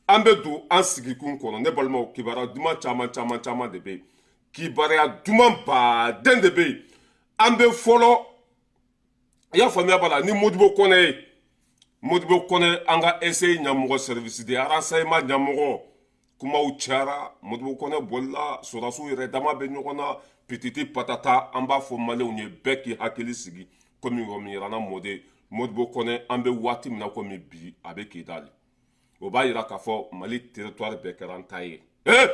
An bɛ don an sigikun kɔnɔ. Ne balimaw, kibaruya duman caman caman caman de bɛ yen, kibaruya duman baden de bɛ yen. An bɛ fɔlɔ, i y'a faamuya b'a la, ni Modibo Kɔnɛ ye. Modibo Kɔnɛ, an ka SE ɲɛmɔgɔ, service de renseignement ɲɛmɔgɔ, kumaw cayara. Modibo Kɔnɛ bolila, sɔrɔdasiw yɛrɛ dama bɛ ɲɔgɔn na, pititi patata. An b'a fɔ maliyɛnw ye, bɛɛ k'i hakili sigi. Komi ŋɔmi mɔden Modibo Kɔnɛ, an bɛ waati min na komi bi, a bɛ Kidali. O b'a yira k'a fɔ Mali territoire bɛɛ kɛra an ta ye. Ee,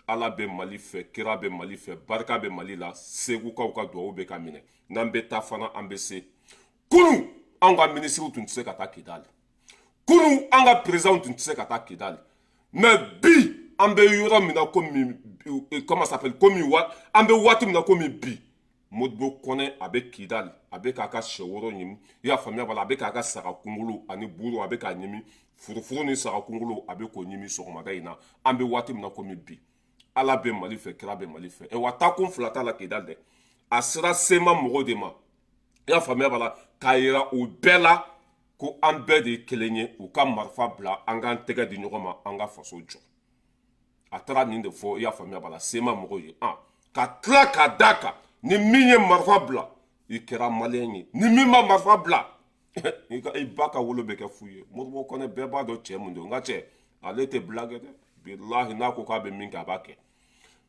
Ala bɛ Mali fɛ, kira bɛ Mali fɛ, barika bɛ Mali la. Segukaw ka duwawu bɛ ka minɛ. N'an bɛ taa fana, an bɛ se. Kunu an ka minisiriw tun tɛ se ka taa Kidali, kunu an ka présidentw tun tɛ se ka taa Kidali, mais bi an bɛ yɔrɔ min na komi, comment ça s'appelle, komi wa an bɛ waati min na komi bi, Modibo Kɔnɛ a bɛ Kidali, a bɛ k'a ka sɛworo ɲimi. I y'a faamuya b'a la, a bɛ k'a ka saga kunkolo ani buru, a bɛ k'a ɲimi, furufuru ni saga kunkolo, a bɛ k'o ɲimi sɔgɔmada in na. An bɛ waati min na komi bi, Ala bɛ Mali fɛ, kira bɛ Mali fɛ. Wa taakun fila t'a la Kidali dɛ. A sera sema mɔgɔw de ma, i y'a faamuya b'a la, k'a yira u bɛɛ la ko an bɛɛ de ye kelen ye, u ka marifa bila, an k'an tɛgɛ di ɲɔgɔn ma, an ka faso jɔ. A taara nin de fɔ, i y'a faamuya b'a la, sema mɔgɔw ye. Ka tila k'a d'a kan, ni min ye marifa bila, i kɛra maliyɛn ye. Ni min ma marifa bila, i ba ka wolo bɛ kɛ fu ye. Modibo Kɔnɛ, bɛɛ b'a dɔn cɛ mun don. N ka cɛ, ale tɛ blague dɛ. Bilahi, n'a ko k'a bɛ min kɛ, a b'a kɛ.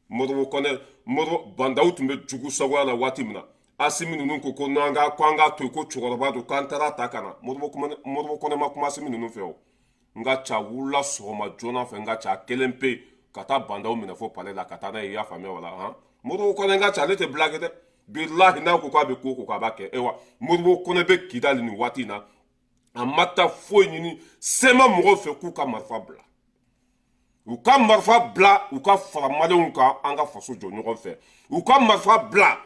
Modibo Kɔnɛ, Modibo Bandaw tun bɛ jugu sagoya la waati min na, Asimi ninnu ko n'an ka ko an k'a to yen, ko cɛkɔrɔba don, k'an taara ta ka na. Modibo Kɔnɛ ma kuma Asimi ninnu fɛ o. N ka ca wulila sɔgɔma joona fɛ, n ka ca kelen pe ka taa Bandaw minɛ fo palais la, ka taa n'a ye. I y'a faamuya wala han? Modibo Kɔnɛ, n ka ca, ale tɛ blague dɛ. Bilahi, n'a ko k'a bɛ ko k'a b'a kɛ. Ayiwa, Modibo Kɔnɛ bɛ Kidali nin waati in na. A ma taa foyi ɲini sema mɔgɔw fɛ k'u ka marifa bila, u ka marifa bila, u ka fara maliyɛnw kan, an ka faso jɔ ɲɔgɔn fɛ. U ka marifa bila,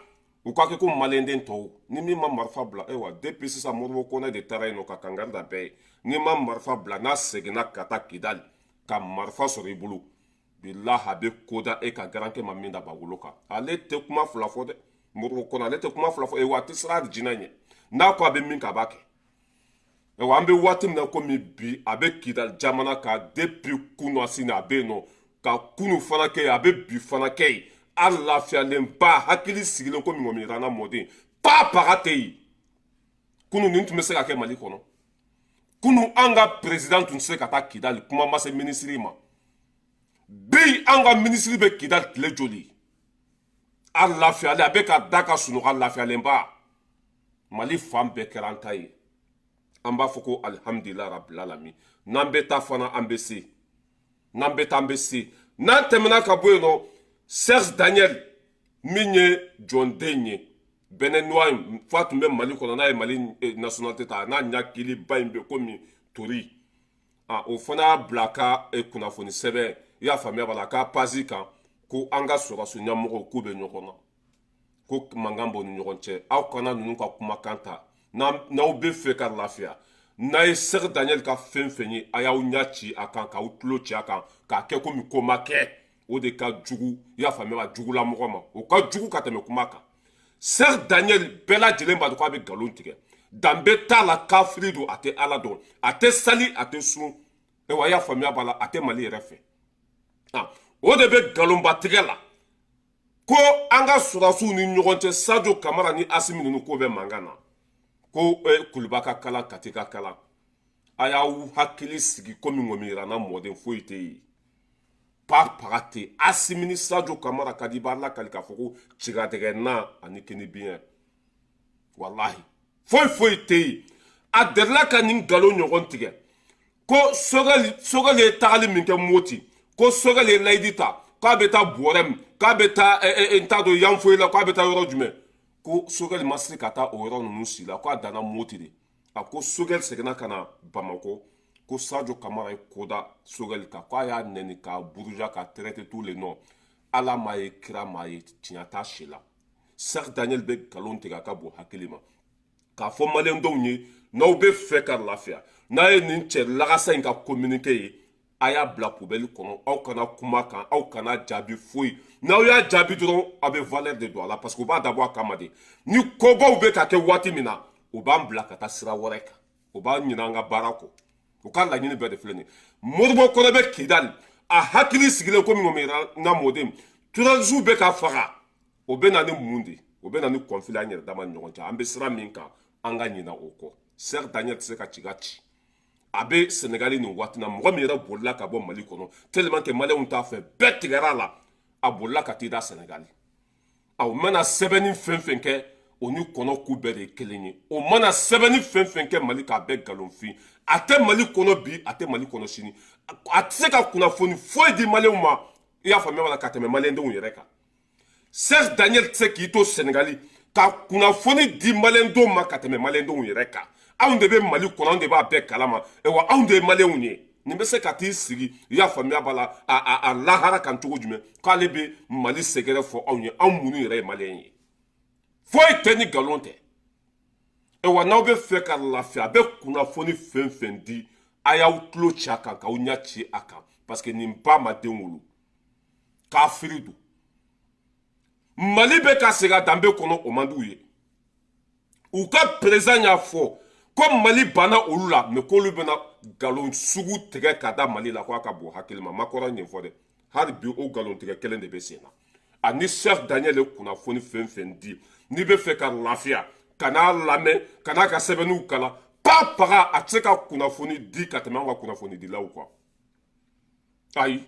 u ka kɛ ko maliyɛnden tɔw. Ni min ma marifa bila, ayiwa, depuis sisan, Modibo Kɔnɛ de taara yen nɔ ka kangari da bɛɛ ye: n'i ma marifa bila, n'a seginna ka taa Kidali ka marifa sɔrɔ i bolo, bilahi, a bɛ ko da e ka garankɛ ma min da bagolo kan. Ale tɛ kuma fila fɔ dɛ, Modibo Kɔnɛ, ale tɛ kuma fila fɔ. Wa a tɛ siran jinɛ ɲɛ. N'a ko a bɛ min kɛ, a b'a kɛ. Ayiwa, an bɛ waati min na komi bi, a bɛ Kidali jamana kan depuis kunu sini, a bɛ yen nɔ ka kunu fana kɛ yen, a bɛ bi fana kɛ yen. A lafiyalenba, hakili sigilen, komi ŋɔmiranna mɔden pa paga tɛ yen. Kunu nin tun bɛ se ka kɛ Mali kɔnɔ? Kunu an ka président tun tɛ se ka taa Kidali, kuma ma se minisiri ma. Bi an ka minisiri bɛ Kidali tile joli? A lafiyalen, a bɛ ka da ka sunɔgɔ, a lafiyalenba. Mali fan bɛɛ kɛra an ta ye. An b'a fɔ ko alihamudulila rabbil alamin. N'an bɛ taa fana, an bɛ se. N'an bɛ taa, an bɛ se. N'an tɛmɛna ka bɔ yen nɔ, Serge Daniel, min ye jɔnden ye, Béninois in, f'a tun bɛ Mali kɔnɔ, n'a ye Mali nationalité ta, n'a ɲakiliba in bɛ komi tori, o fana y'a bila ka kunnafoni sɛbɛn, i y'a faamuya b'a la, a ka page kan, ko an ka sɔrɔdasi ɲɛmɔgɔw k'u bɛ ɲɔgɔn na, ko mankan b'u ni ɲɔgɔn cɛ. Aw kana ninnu ka kumakan ta. N'aw bɛ fɛ ka lafiya, n'a ye Serge Daniel ka fɛn fɛn ye, a y'aw ɲɛ ci a kan, k'aw tulo ci a kan, k'a kɛ komi ko ma kɛ. O de ka jugu, i y'a faamuya, a jugula mɔgɔ ma, o ka jugu ka tɛmɛ kuma kan. Serge Daniel, bɛɛ lajɛlen b'a dɔn k'a bɛ nkalon tigɛ, danbe t'a la, kafiri don, a tɛ Ala dɔn, a tɛ sali, a tɛ sun. Ayiwa, i y'a faamuya b'a la, a tɛ Mali yɛrɛ fɛ. O de bɛ nkalonba tigɛ la ko an ka sɔrɔdasiw ni ɲɔgɔn cɛ, Sadio Kamara ni Asimi ninnu, k'o bɛ mankan na, ko Kuluba ka kalan, Kati ka kalan. A y'aw hakili sigi, komi ŋɔmiranna mɔden, foyi tɛ yen, pa paga tɛ. Asimi ni Sadio Kamara ka di, i b'a lakali k'a fɔ ko cigadɛgɛ na ani kini biɲɛ. Walahi, foyi foyi tɛ yen. A delila ka nin nkalon ɲɔgɔn tigɛ ko Sogɛli ye tagali min kɛ Moti, ko Sogɛli ye layidi ta k'a bɛ taa Bɔrɛm, k'a bɛ taa, n t'a dɔn Yanfoyi la, k'a bɛ taa yɔrɔ jumɛn, ko Sogɛli ma se ka taa o yɔrɔ ninnu si la, k'a danna Moti de. A ko Sogɛli seginna ka na Bamakɔ, ko Sadio Kamara ye koda Sogɛli kan, k'a y'a nɛni, k'a buruja, k'a traité tous les noms. Ala m'a ye, kira m'a ye, tiɲɛ t'a si la. Serge Daniel bɛ nkalon tigɛ, a ka bon hakili ma k'a fɔ maliyɛndenw ye. N'aw bɛ fɛ ka lafiya, n'a ye nin cɛ lagasa in ka communiqué ye, a y'a bila poubelle kɔnɔ. Aw kana kuma kan, aw kana jaabi foyi. N'aw y'a jaabi dɔrɔn, aw bɛ valeur de don a la, parce que u b'a dabɔ a kama de. Ni kobaw bɛ ka kɛ waati min na, u b'an bila ka taa sira wɛrɛ kan, u b'an ɲinɛ an ka baara kɔ. U ka laɲini bɛɛ de filɛ nin ye. Modibo Kɔnɛ bɛ Kidali, a hakili sigilen komi ŋɔmiyira mɔden. Terroristew bɛ ka faga. O bɛ na ni mun de? O bɛ na ni conflit an yɛrɛ dama ni ɲɔgɔn cɛ. An bɛ sira min kan, an ka ɲina o kɔ. Serge Daniel tɛ se ka ci ka ci. A bɛ Senegali nin waati na. Mɔgɔ min yɛrɛ bolila ka bɔ Mali kɔnɔ, tellement que maliyɛnw t'a fɛ, bɛɛ tigɛra a la, a bolila ka t'i da Senegali. Aw mana sɛbɛnni fɛn fɛn kɛ, o ni kɔnɔ ku bɛɛ de ye kelen ye. O mana sɛbɛnni fɛn fɛn kɛ Mali k'a bɛɛ nkalonfin. A tɛ Mali kɔnɔ bi, a tɛ Mali kɔnɔ sini. A tɛ se ka kunnafoni foyi di maliyɛnw ma, i y'a faamuya wala, ka tɛmɛ maliyɛndenw yɛrɛ kan. Serge Daniel tɛ se k'i to Senegali ka kunnafoni di maliyɛndenw ma ka tɛmɛ maliyɛndenw yɛrɛ kan. Anw de bɛ Mali kɔnɔ, anw de b'a bɛɛ kalama wa, anw de ye maliyɛnw ye. Nin bɛ se ka t'i sigi, i y'a faamuya b'a la, a lahara kan cogo jumɛn k'ale bɛ Mali sɛgɛrɛ fɔ anw ye, anw minnu yɛrɛ ye maliyɛn ye? Foyi tɛ ni nkalon tɛ. Wa n'aw bɛ fɛ ka lafiya, a bɛ kunnafoni fɛn fɛn di, a y'aw tulo ci a kan, k'aw ɲɛ ci a kan, parce que nin ba ma den wolo, kafiri don. Mali bɛ ka segin a danbe kɔnɔ, o man d'u ye. U ka président y'a fɔ ko Mali banna olu la, mais k'olu bɛna nkalon sugu tigɛ ka da Mali la, ko a ka bon hakili ma. Ma kɔrɔ nin fɔ dɛ. Hali bi, o nkalon tigɛ kelen de bɛ sen na. Ani Cheikh Daniel ye kunnafoni fɛn fɛn di, n'i bɛ fɛ ka lafiya, kan'a lamɛn, kan'a ka sɛbɛnniw kalan pa paga. A tɛ se ka kunnafoni di ka tɛmɛ an ka kunnafonidilaw kan. Ayi,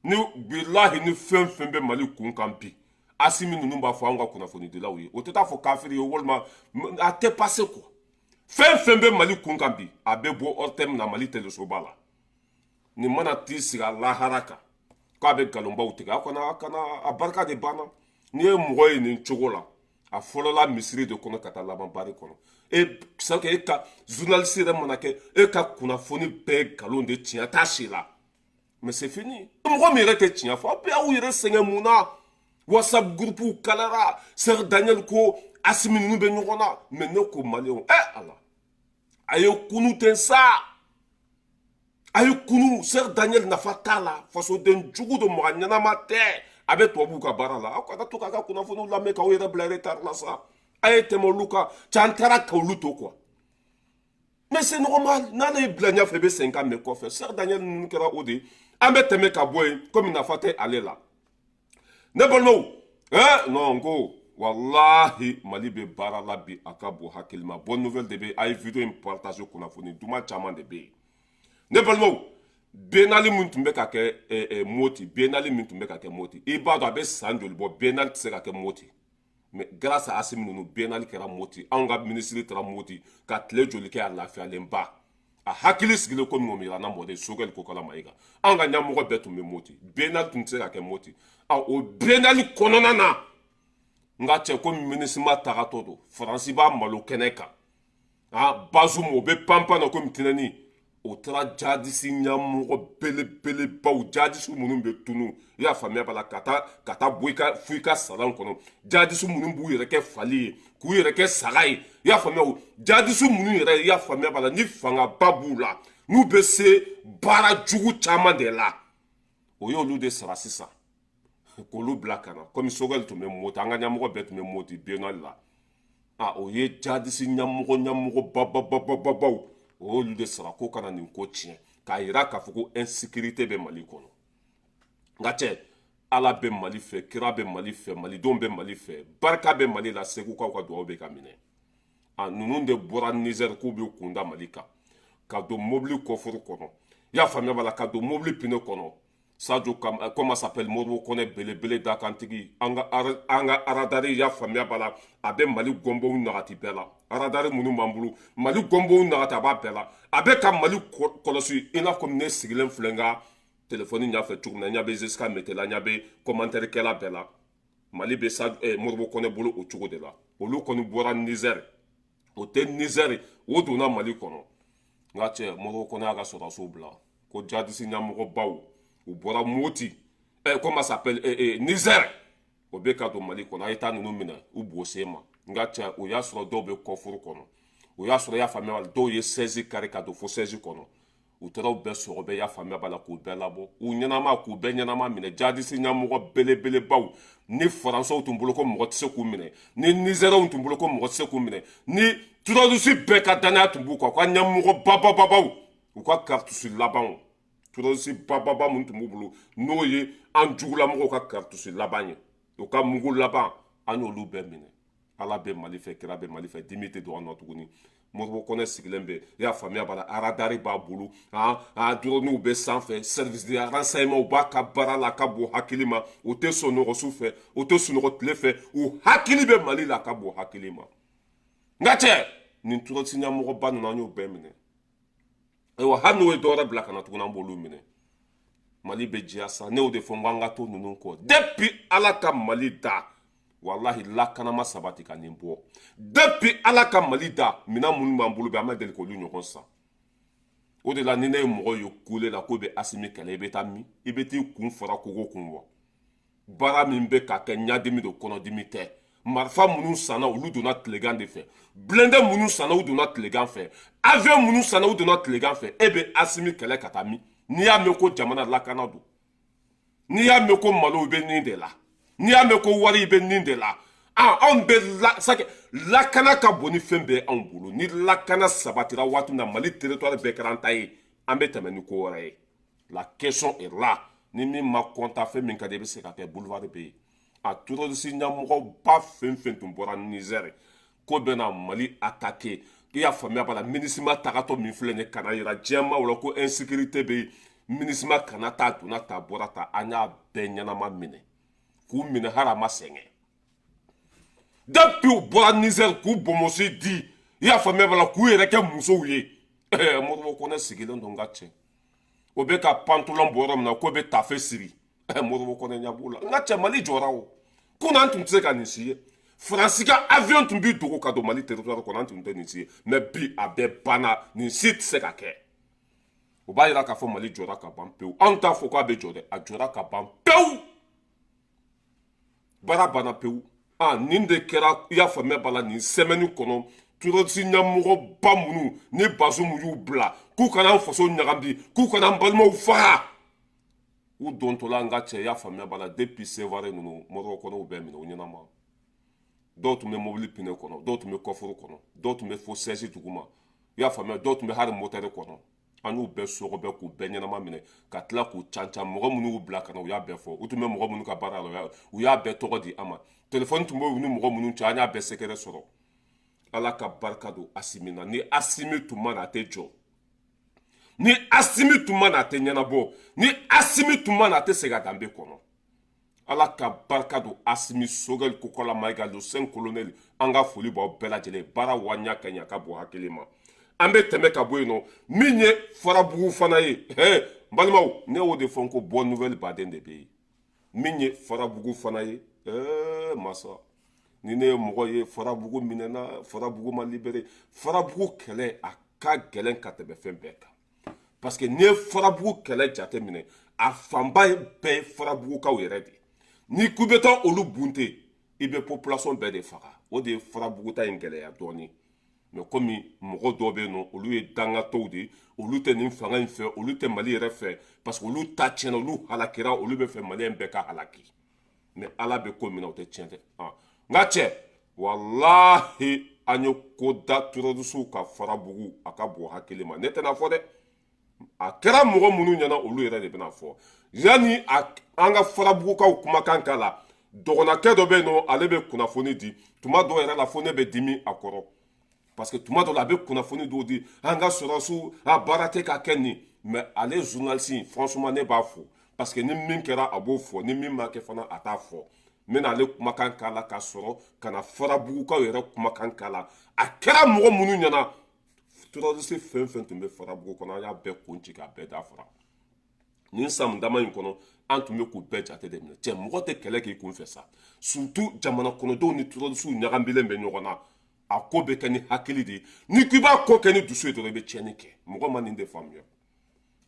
ni bilahi, ni fɛn fɛn bɛ Mali kun kan bi, Asimi ninnu b'a fɔ anw ka kunnafonidilaw ye, o tɛ taa fɔ kafiri ye walima a tɛ passer quoi. Fɛn fɛn bɛ Mali kun kan bi, a bɛ bɔ ORTM na, Mali telesoba la. Nin mana t'i sigi a lahara kan k'a bɛ nkalonbaw tigɛ, aw kana, a kana, a barika de banna. N'i ye mɔgɔ ye nin cogo la, a fɔlɔla misiri de kɔnɔ ka taa laban bari kɔnɔ. E c'est que e ka journaliste yɛrɛ mana kɛ, e ka kunnafoni bɛɛ nkalon de, tiɲɛ t'a si la. Mais c'est fini. Mɔgɔ min yɛrɛ tɛ tiɲɛ fɔ, aw bɛ aw yɛrɛ sɛgɛn mun na? WhatsApp groupe kalara. Serge Daniel ko Asimi ninnu bɛ ɲɔgɔn na. Mais ne ko maliyɛnw, ɛ ala, a ye kunu ten sa, a ye kunu. Serge Daniel nafa t'a la, fasoden jugu don, mɔgɔ ɲɛnama tɛ. A bɛ tubabuw ka baara la. Aw kana to k'a ka kunnafoniw lamɛn k'aw yɛrɛ bila retard la sa. A ye tɛmɛ olu kan. Can taara ka olu to quoi. Mais c'est normal, n'ale ye bila ɲɛfɛ, i bɛ segin ka mɛn kɔfɛ. Serge Daniel ninnu kɛra o de ye. An bɛ tɛmɛ ka bɔ yen, komi nafa tɛ ale la. Ne balimaw, non, n ko walahi, Mali bɛ baara la bi, a ka bon hakili ma. Bonne nouvelle de bɛ. A ye vidéo in partage, kunnafoni duman caman de bɛ yen. Ne balimaw, biennale min tun bɛ ka kɛ Moti, biennale min tun bɛ ka kɛ Moti, i b'a dɔn a bɛ san joli bɔ, biennale tɛ se ka kɛ Moti. Mais grâce à Asimi ninnu, biennale kɛra Moti. Anw ka minisiri taara Moti ka tile joli kɛ, a lafiyalenba, a hakili sigilen ko ŋɔmiyira na mɔden Sogɛli ko kala Mayiga. Anw ka ɲɛmɔgɔ bɛɛ tun bɛ Moti. Biennale tun tɛ se ka kɛ Moti. A o biennale kɔnɔna na, n ka cɛ, ko MINUSMA tagatɔ don, Faransi b'a malo kɛnɛ kan. A Bazoum, o bɛ panpan na komi tɛnɛni. O taara jadisi ɲɛmɔgɔ belebelebaw, jadisi minnu bɛ tunu, i y'a faamuya b'a la, ka taa bɔ i ka fo i ka salon kɔnɔ, jadisi minnu b'u yɛrɛ kɛ fali ye, k'u yɛrɛ kɛ saga ye, i y'a faamuya o, jadisi minnu yɛrɛ, i y'a faamuya b'a la, ni fangaba b'u la, n'u bɛ se baara jugu caman de la, o y'olu de sara sisan k'olu bila ka na. Komi Sogɛli tun bɛ Moti, an ka ɲɛmɔgɔ bɛɛ tun bɛ Moti biennale la. A o ye jadisi ɲɛmɔgɔ ɲɛmɔgɔ bababababaw, o y'olu de sara ko kana nin ko tiɲɛ, k'a yira k'a fɔ ko insécurité bɛ Mali kɔnɔ. Nka cɛ, Ala bɛ Mali fɛ, kira bɛ Mali fɛ, malidenw bɛ Mali fɛ, barika bɛ Mali la. Segukaw ka dugawu bɛ ka minɛ. A ninnu de bɔra Nizɛri k'u bɛ kunda Mali kan, ka don mobili coffre kɔnɔ, i y'a faamuya b'a la, ka don mobili pneu kɔnɔ. Sadio, comment s'appelle, Modibo Kɔnɛ belebele dakantigi, an ka aradari, i y'a faamuya b'a la, a bɛ Mali gɔnbɔnw nagati bɛɛ la. Aradari minnu b'an bolo, Mali gɔnbɔnw nagati, a b'a bɛɛ la. A bɛ ka Mali kɔlɔsi i n'a fɔ ne sigilen filɛ n ka telefɔni ɲɛfɛ cogo min na. Ɲɛ bɛ Jusqu'à maintenant, ɲɛ bɛ commentaire kɛla bɛɛ la. Mali bɛ sa Modibo Kɔnɛ bolo o cogo de la. Olu kɔni bɔra Nizɛri, o tɛ Nizɛri, o donna Mali kɔnɔ. N ka cɛ, Modibo Kɔnɛ y'a ka sɔrɔdasiw bila ko jadisi ɲɛmɔgɔbaw, u bɔra Moti, comment s'appelle, Niger, o bɛ ka don Mali kɔnɔ. A ye taa ninnu minɛ u bo sen ma. N ka cɛ, o y'a sɔrɔ dɔw bɛ coffre kɔnɔ, o y'a sɔrɔ, i y'a faamuya, dɔw ye siège kari ka don fo siège kɔnɔ. U taara u bɛɛ sɔgɔbɛ, i y'a faamuya b'a la, k'u bɛɛ labɔ u ɲɛnama, k'u bɛɛ ɲɛnama minɛ. Jadisi ɲɛmɔgɔ belebelebaw, ni Faransɛw tun bolo ko mɔgɔ tɛ se k'u minɛ, ni Nizɛriw tun bolo ko mɔgɔ tɛ se k'u minɛ, ni terroriste bɛɛ ka danaya tun b'u kan, ka ɲɛmɔgɔ babababaw, U ka cartouche labanw, terroriste bababa minnu tun b'u bolo, n'o ye an jugulamɔgɔw ka cartouche laban ye, u ka mugu laban, an y'olu bɛɛ minɛ. Ala bɛ Mali fɛ, kira bɛ Mali fɛ, dimi tɛ don an nɔ tuguni. Modibo Kɔnɛ sigilen bɛ, i y'a faamuya b'a la, radar b'a bolo, dronew bɛ sanfɛ, service de renseignement b'a ka baara la, ka bon hakili ma. U tɛ sunɔgɔ su fɛ, u tɛ sunɔgɔ tile fɛ, u hakili bɛ Mali la, ka bon hakili ma. N ka cɛ, nin terroriste ɲɛmɔgɔba ninnu, an y'o bɛɛ minɛ. Ayiwa, hali n'o ye dɔwɛrɛ bila ka na tuguni, an b'olu minɛ. Mali bɛ diya sa. Ne y'o de fɔ n ko an ka to ninnu kɔ. Depuis Ala ka Mali da, walahi, lakana ma sabati ka nin bɔ. Depuis Ala ka Mali da, minɛn minnu b'an bolo bi, an ma deli k'olu ɲɔgɔn san. O de la, ni ne ye mɔgɔ ye kule la k'o bɛ Asimi kɛlɛ, i bɛ taa min? I bɛ t'i kun fara kogo kun wa? Baara min bɛ ka kɛ, ɲadimi don, kɔnɔdimi tɛ. Marifa minnu sanna, olu donna tilegan de fɛ. Blindé minnu sanna, u donna tilegan fɛ. Avion minnu sanna, u donna tilegan fɛ. E bɛ Asimi kɛlɛ ka taa min? N'i y'a mɛn ko jamana lakana don, n'i y'a mɛn ko malo bɛ nin de la, n'i y'a mɛn ko wari bɛ nin de la, anw bɛ la sakɛ. Lakana ka bon ni fɛn bɛɛ anw bolo. Ni lakana sabatira waati min na, Mali territoire bɛɛ kɛra an ta ye, an bɛ tɛmɛ ni ko wɛrɛ ye. La question est là. Ni min ma kɔnta, fɛn min ka di, i bɛ se ka kɛ. Boulevard bɛ yen. A terroriste ɲɛmɔgɔba fɛn fɛn tun bɔra Niger ko bɛna Mali attaquer, i y'a faamuya b'a la, MINUSMA tagatɔ min filɛ nin ye, ka na yira diɲɛmaa la ko insécurité bɛ yen, MINUSMA kana taa, donna ta, bɔra ta, an y'a bɛɛ ɲɛnama minɛ, k'u minɛ hali a ma sɛgɛn. Depuis u bɔra Niger k'u bonbonsi di, i y'a faamuya b'a la, k'u yɛrɛ kɛ musow ye. Modibo Kɔnɛ sigilen don, n ka cɛ, o bɛ ka pantalon bɔ yɔrɔ min na k'o bɛ tafe siri. Modibo Kɔnɛ ɲɛ b'o la. N ka cɛ, Mali jɔra o kunna, an tun tɛ se ka nin si ye. Faransi ka avion tun b'i dogo ka don Mali territoire kɔnɔ, an tun tɛ nin si ye. Mais bi, a bɛɛ banna, nin si tɛ se ka kɛ. O b'a yira k'a fɔ Mali jɔra ka ban pewu. Anw t'a fɔ k'a bɛ jɔ dɛ, a jɔra ka ban pewu, baara banna pewu. Ah, nin de kɛra, i y'a faamuya b'a la, nin semaine kɔnɔ, terroriste ɲɛmɔgɔba minnu ni Bazoum y'u bila k'u kana an faso ɲagami, k'u kana an balimaw faga, u dontɔla, n ka cɛ, i y'a faamuya b'a la, depuis Sevare ninnu, Modibo Kɔnɛw bɛɛ minɛ u ɲɛnama. Dɔw tun bɛ mobili pneu kɔnɔ, dɔw tun bɛ coffre kɔnɔ, dɔw tun bɛ fo siège duguma, i y'a faamuya, dɔw tun bɛ hali moteur kɔnɔ. An y'u bɛɛ sɔgɔbɛ k'u bɛɛ ɲɛnama minɛ ka tila k'u can can. Mɔgɔ minnu y'u bila ka na, u y'a bɛɛ fɔ. U tun bɛ mɔgɔ minnu ka baara la, u y'a bɛɛ tɔgɔ di an ma. Telefɔni tun bɛ u ni mɔgɔ minnu cɛ, an y'a bɛɛ sɛgɛrɛ sɔrɔ. Ala ka barika don Asimi na. Ni Asimi tun ma na, a tɛ jɔ. Ni Asimi tun ma na, a tɛ ɲɛnabɔ. Ni Asimi tun ma na, a tɛ segin a danbe kɔnɔ. Ala ka barika don Asimi Sogɛli Kokala Mayiga, le cinq colonel. An ka foli b'aw bɛɛ lajɛlen. Baara waɲa ka ɲi, a ka bon hakili ma. An bɛ tɛmɛ ka bɔ yen nɔ. Min ye Farabugu fana ye, n balimaw, ne y'o de fɔ n ko bonne nouvelle baden de bɛ yen. Min ye Farabugu fana ye, masa, ni ne ye mɔgɔ ye, Farabugu minɛna, Farabugu ma libéré. Farabugu kɛlɛ, a ka gɛlɛn ka tɛmɛ fɛn bɛɛ kan, parce que n'i ye Farabugu kɛlɛ jateminɛ, a fanba ye bɛɛ ye Farabugukaw yɛrɛ de. Ni k'u bɛ taa olu bunte, i bɛ population bɛɛ de faga. O de ye Farabugu ta in gɛlɛya dɔɔnin. Mais komi mɔgɔ dɔw bɛ yen nɔ, olu ye dangatɔw de ye, olu tɛ nin fanga in fɛ, olu tɛ Mali yɛrɛ fɛ, parce que olu ta tiɲɛna, olu halakira, olu bɛ fɛ Maliyɛn bɛɛ ka halaki. Mais Ala bɛ ko min na, o tɛ tiɲɛ dɛ. N ka cɛ, walahi, an ye ko da terroristew ka Farabugu, a ka bon hakili ma. Ne tɛna fɔ dɛ, a kɛra mɔgɔ minnu ɲɛna, olu yɛrɛ de bɛna fɔ. Yanni an ka Farabugukaw kumakan k'a la, dɔgɔnakɛ dɔ bɛ yen nɔ, ale bɛ kunnafoni di tuma dɔw yɛrɛ la, fo ne bɛ dimi a kɔrɔ, parce que tuma dɔ la, a bɛ kunnafoni dɔw di, an ka sɔrɔsiw a baara tɛ ka kɛ nin. Mais ale journaliste, franchement, ne b'a fo, parce que ni min kɛra, a b'o fɔ, ni min ma kɛ fana, a t'a fɔ. N bɛna ale kumakan k'a la ka sɔrɔ ka na Farabugukaw yɛrɛ kumakan k'a la. A kɛra mɔgɔ minnu ɲɛna, terroriste fɛn fɛn tun bɛ Farabugu kɔnɔ, an y'a bɛɛ kun ci k'a bɛɛ dafara. Nin san dama in kɔnɔ, an tun bɛ k'u bɛɛ jate de minɛ. Cɛ, mɔgɔ tɛ kɛlɛ k'i kun fɛ sa, surtout jamana kɔnɔdenw ni terroristew ɲagamilen bɛ ɲɔgɔn na. A ko bɛ kɛ ni hakili de ye. Ni k'i b'a ko kɛ ni dusu ye dɔrɔn, i bɛ tiɲɛni kɛ. Mɔgɔ ma nin de faamuya.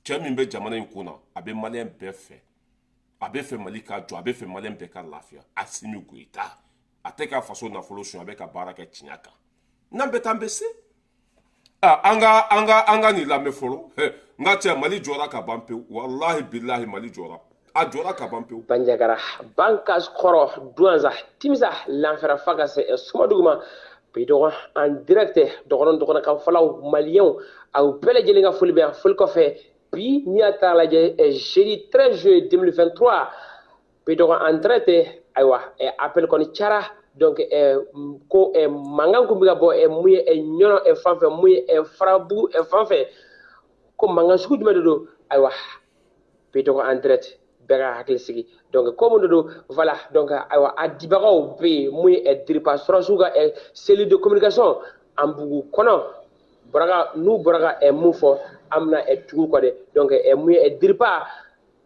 Cɛ min bɛ jamana in kun na, a bɛ Maliyɛn bɛɛ fɛ, a bɛ fɛ Mali ka jɔ, a bɛ fɛ Maliyɛn bɛɛ ka lafiya. Asimi Goyita, a tɛ ka faso nafolo suɲɛ, a bɛ ka baara kɛ tiɲɛ kan. N'an bɛ taa, an bɛ se. An ka nin lamɛn fɔlɔ. N ka cɛ, Mali jɔra ka ban pewu. Walahi bilahi, Mali jɔra, a jɔra ka ban pewu. Banjagara, Bankas kɔrɔ, Duwanza, Timisa, Lanfɛrɛ, Fagase, Sumaduguma. Bi dɔgɔ en direct dɔgɔnɔ dɔgɔnɔ kan fɔlaw maliyɛnw aw bɛɛ lajɛlen ka foli bɛ yan. Foli kɔfɛ bi n'i y'a ta lajɛ jeudi 13 juillet 2023 bi dɔgɔ en direct ayiwa appel kɔni cayara donc ko mankan kun bɛ ka bɔ mun ye Ɲɔnɔ fan fɛ mun ye Farabugu fan fɛ ko mankan sugu jumɛn de don ayiwa bi dɔgɔ en direct bɛɛ ka hakili sigi donc ko mun de don voilà donc ayiwa a dibagaw bɛ yen mun ye DIRPA sɔrɔsiw ka cellule de communication an bugu kɔnɔ bɔra n'u bɔra ka mun fɔ an bɛna tugu kɔ dɛ donc mun ye DIRPA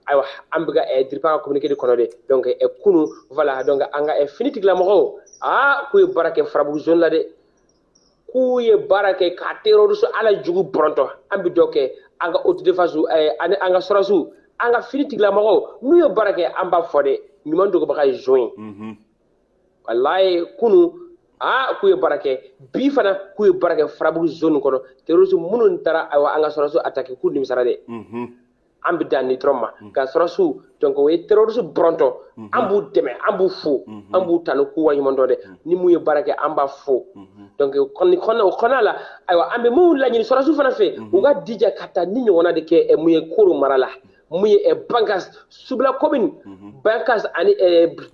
ayiwa an bɛ ka DIRPA ka communiqué de kɔnɔ dɛ donc kunu voilà donc an ka fini tigilamɔgɔw aa k'u ye baara kɛ Farabugu zone la dɛ k'u ye baara kɛ ka terroriste ala jugu bɔrɔntɔ an bɛ dɔ kɛ an ka autodéfense ani an ka sɔrɔsiw an ka fini tigilamɔgɔw n'u ye baara kɛ an b'a fɔ dɛ ɲuman dogobaga ye zon ye walayi kunu aa k'u ye baara kɛ bi fana k'u ye baara kɛ Farabugu zone kɔnɔ terroriste minnu taara ayiwa an ka sɔrɔsiw attaqué k'u nimisara dɛ an bɛ dan nin dɔrɔn ma ka sɔrɔsiw donc o ye terroriste bɔrɔntɔ an b'u dɛmɛ an b'u fo an b'u tanu k'u waleɲuman dɔn dɛ ni mun ye baara kɛ an b'a fo donc o kɔnɔna la ayiwa an bɛ mun laɲini sɔrɔsiw fana fɛ u ka dija ka taa ni ɲɔgɔnna de kɛ mun ye Koro mara la mun ye Bankas Subila commune Bankas ani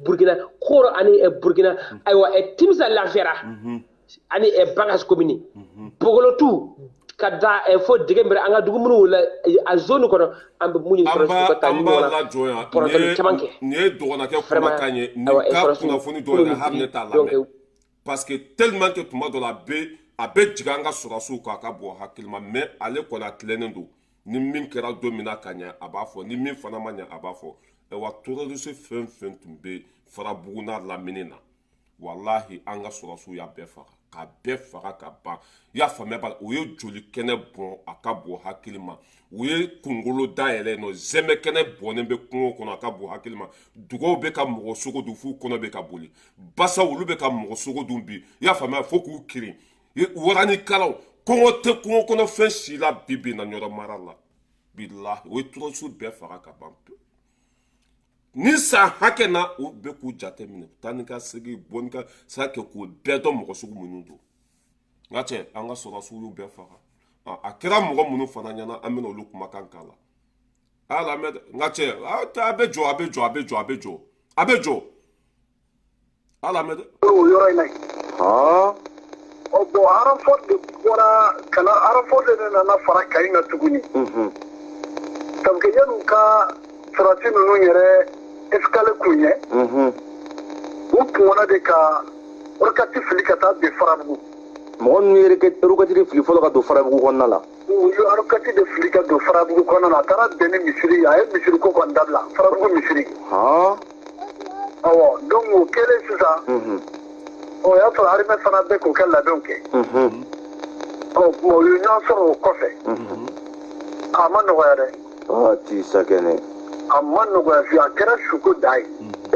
Burkina Koro ani Burkina ayiwa Timisa Lafiyara ani Bankas commune Bogolotu ka da fo Degembere an ka dugu minnu la a zone kɔnɔ an bɛ mun ɲini sɔrɔsiw ka taa ni ɲɔgɔn na bɔrɔtɔli caman kɛ. Nin ye dɔgɔnakɛ kumakan ye nin ka kunnafoni dɔw yɛrɛ hali ne t'a lamɛn parce que tellement que tuma dɔ la a bɛ jigin an ka sɔrɔsiw kan a ka bɔ hakili ma mais ale kɔni a tilennen don ni min kɛra don min na ka ɲɛ a b'a fɔ ni min fana ma ɲɛ a b'a fɔ wa terroriste fɛn fɛn tun bɛ Farabugu n'a lamini na walahi an ka sɔrɔsiw y'a bɛɛ faga ka bɛɛ faga ka ban i y'a faamuya b'a la u ye joli kɛnɛ bɔn a ka bɔ hakili ma u ye kunkolo dayɛlɛ nɔ zɛmɛ kɛnɛ bɔnnen bɛ kungo kɔnɔ a ka bɔ hakili ma dugaw bɛ ka mɔgɔ sogo dun f'u kɔnɔ bɛ ka boli basaw olu bɛ ka mɔgɔ sogo dun bi i y'a faamuya fo k'u kirin waranikalaw kɔngɔ tɛ kungo kɔnɔ fɛn si la bi bi na Ɲɔrɔ mara la bilahi o ye terroriste bɛɛ faga ka ban pewu ni san hakɛ na o bɛ k'u jate minɛ taa ni ka segin bɔ ni ka sa kɛ k'o bɛɛ dɔn mɔgɔ sugu minnu don n ka cɛ an ka sɔrɔsiw y'u bɛɛ faga a kɛra mɔgɔ minnu fana ɲɛna an bɛna olu kumakan k'a la a lamɛn dɛ n ka cɛ a bɛ jɔ a bɛ jɔ a bɛ jɔ a bɛ jɔ a bɛ jɔ a lamɛn dɛ. O yɔrɔ in na yen. Ɔ bon renfort de bɔra ka na renfort de nana fara Kayi kan tuguni. Parce que yan'u ka sɔrɔsi ninnu yɛrɛ escale kun ɲɛ. U kunkɔnɔ de ka roquette fili ka taa bin Farabugu. Mɔgɔ ninnu ye roquette de fili fɔlɔ ka don Farabugu kɔnɔna la. U ye roquette de fili ka don Farabugu kɔnɔna la a taara bɛn ni misiri ye a ye misiri ko kɔni dabila Farabugu misiri. Awɔ donc o kɛlen sisan. O y'a sɔrɔ armée fana bɛ k'o kɛ labɛnw kɛ. Ɔ u ye ɲɔgɔn sɔrɔ o kɔfɛ. A ma nɔgɔya dɛ. Aa ti sakɛnɛ. A ma nɔgɔya fiyewu a kɛra suko dan ye.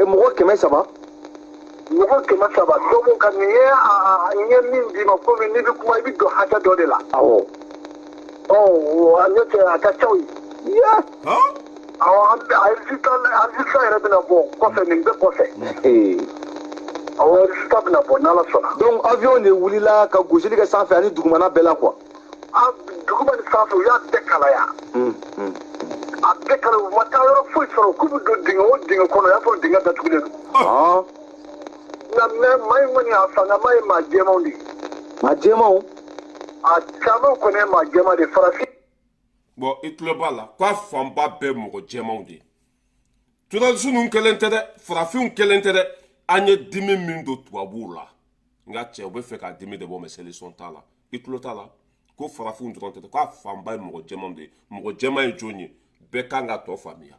Mɔgɔ 300. Mɔgɔ 300 dɔ b'o kan nin ye n ye min d'i ma komi n'i bɛ kuma i bɛ don hakɛ dɔ de la. Awɔ. Ɔ n'o tɛ a ka ca o ye. Awɔ a résultat yɛrɛ bɛna bɔ kɔfɛ nin bɛɛ kɔfɛ. Awɔ résultat bɛna bɔ n'Ala sɔnna. Donc avion de wulila ka gosili kɛ sanfɛ ani dugumana bɛɛ la quoi. A duguma ni sanfɛ u y'a bɛɛ kalaya. A bɛɛ kalaya u ma taa yɔrɔ foyi sɔrɔ k'u bɛ don dingɛ o dingɛ kɔnɔ o y'a sɔrɔ dingɛ datugulen don. Nka mais maa in kɔni a fangama ye maa jɛmanw de ye. Maa jɛmanw? A caman kɔni ye maa jɛman de ye farafin. Bon i tulo b'a la k'a fanba bɛɛ mɔgɔ jɛmanw de ye. Terroriste ninnu kelen tɛ dɛ farafinw kelen tɛ dɛ an ye dimi min don tubabuw la n ka cɛ u bɛ fɛ ka dimi de bɔ mais solution t'a la i tulo t'a la ko farafinw dɔrɔn tɛ dɛ k'a fanba ye mɔgɔ jɛmanw de ye mɔgɔ jɛman ye jɔn ye bɛɛ kan ka tɔ faamuya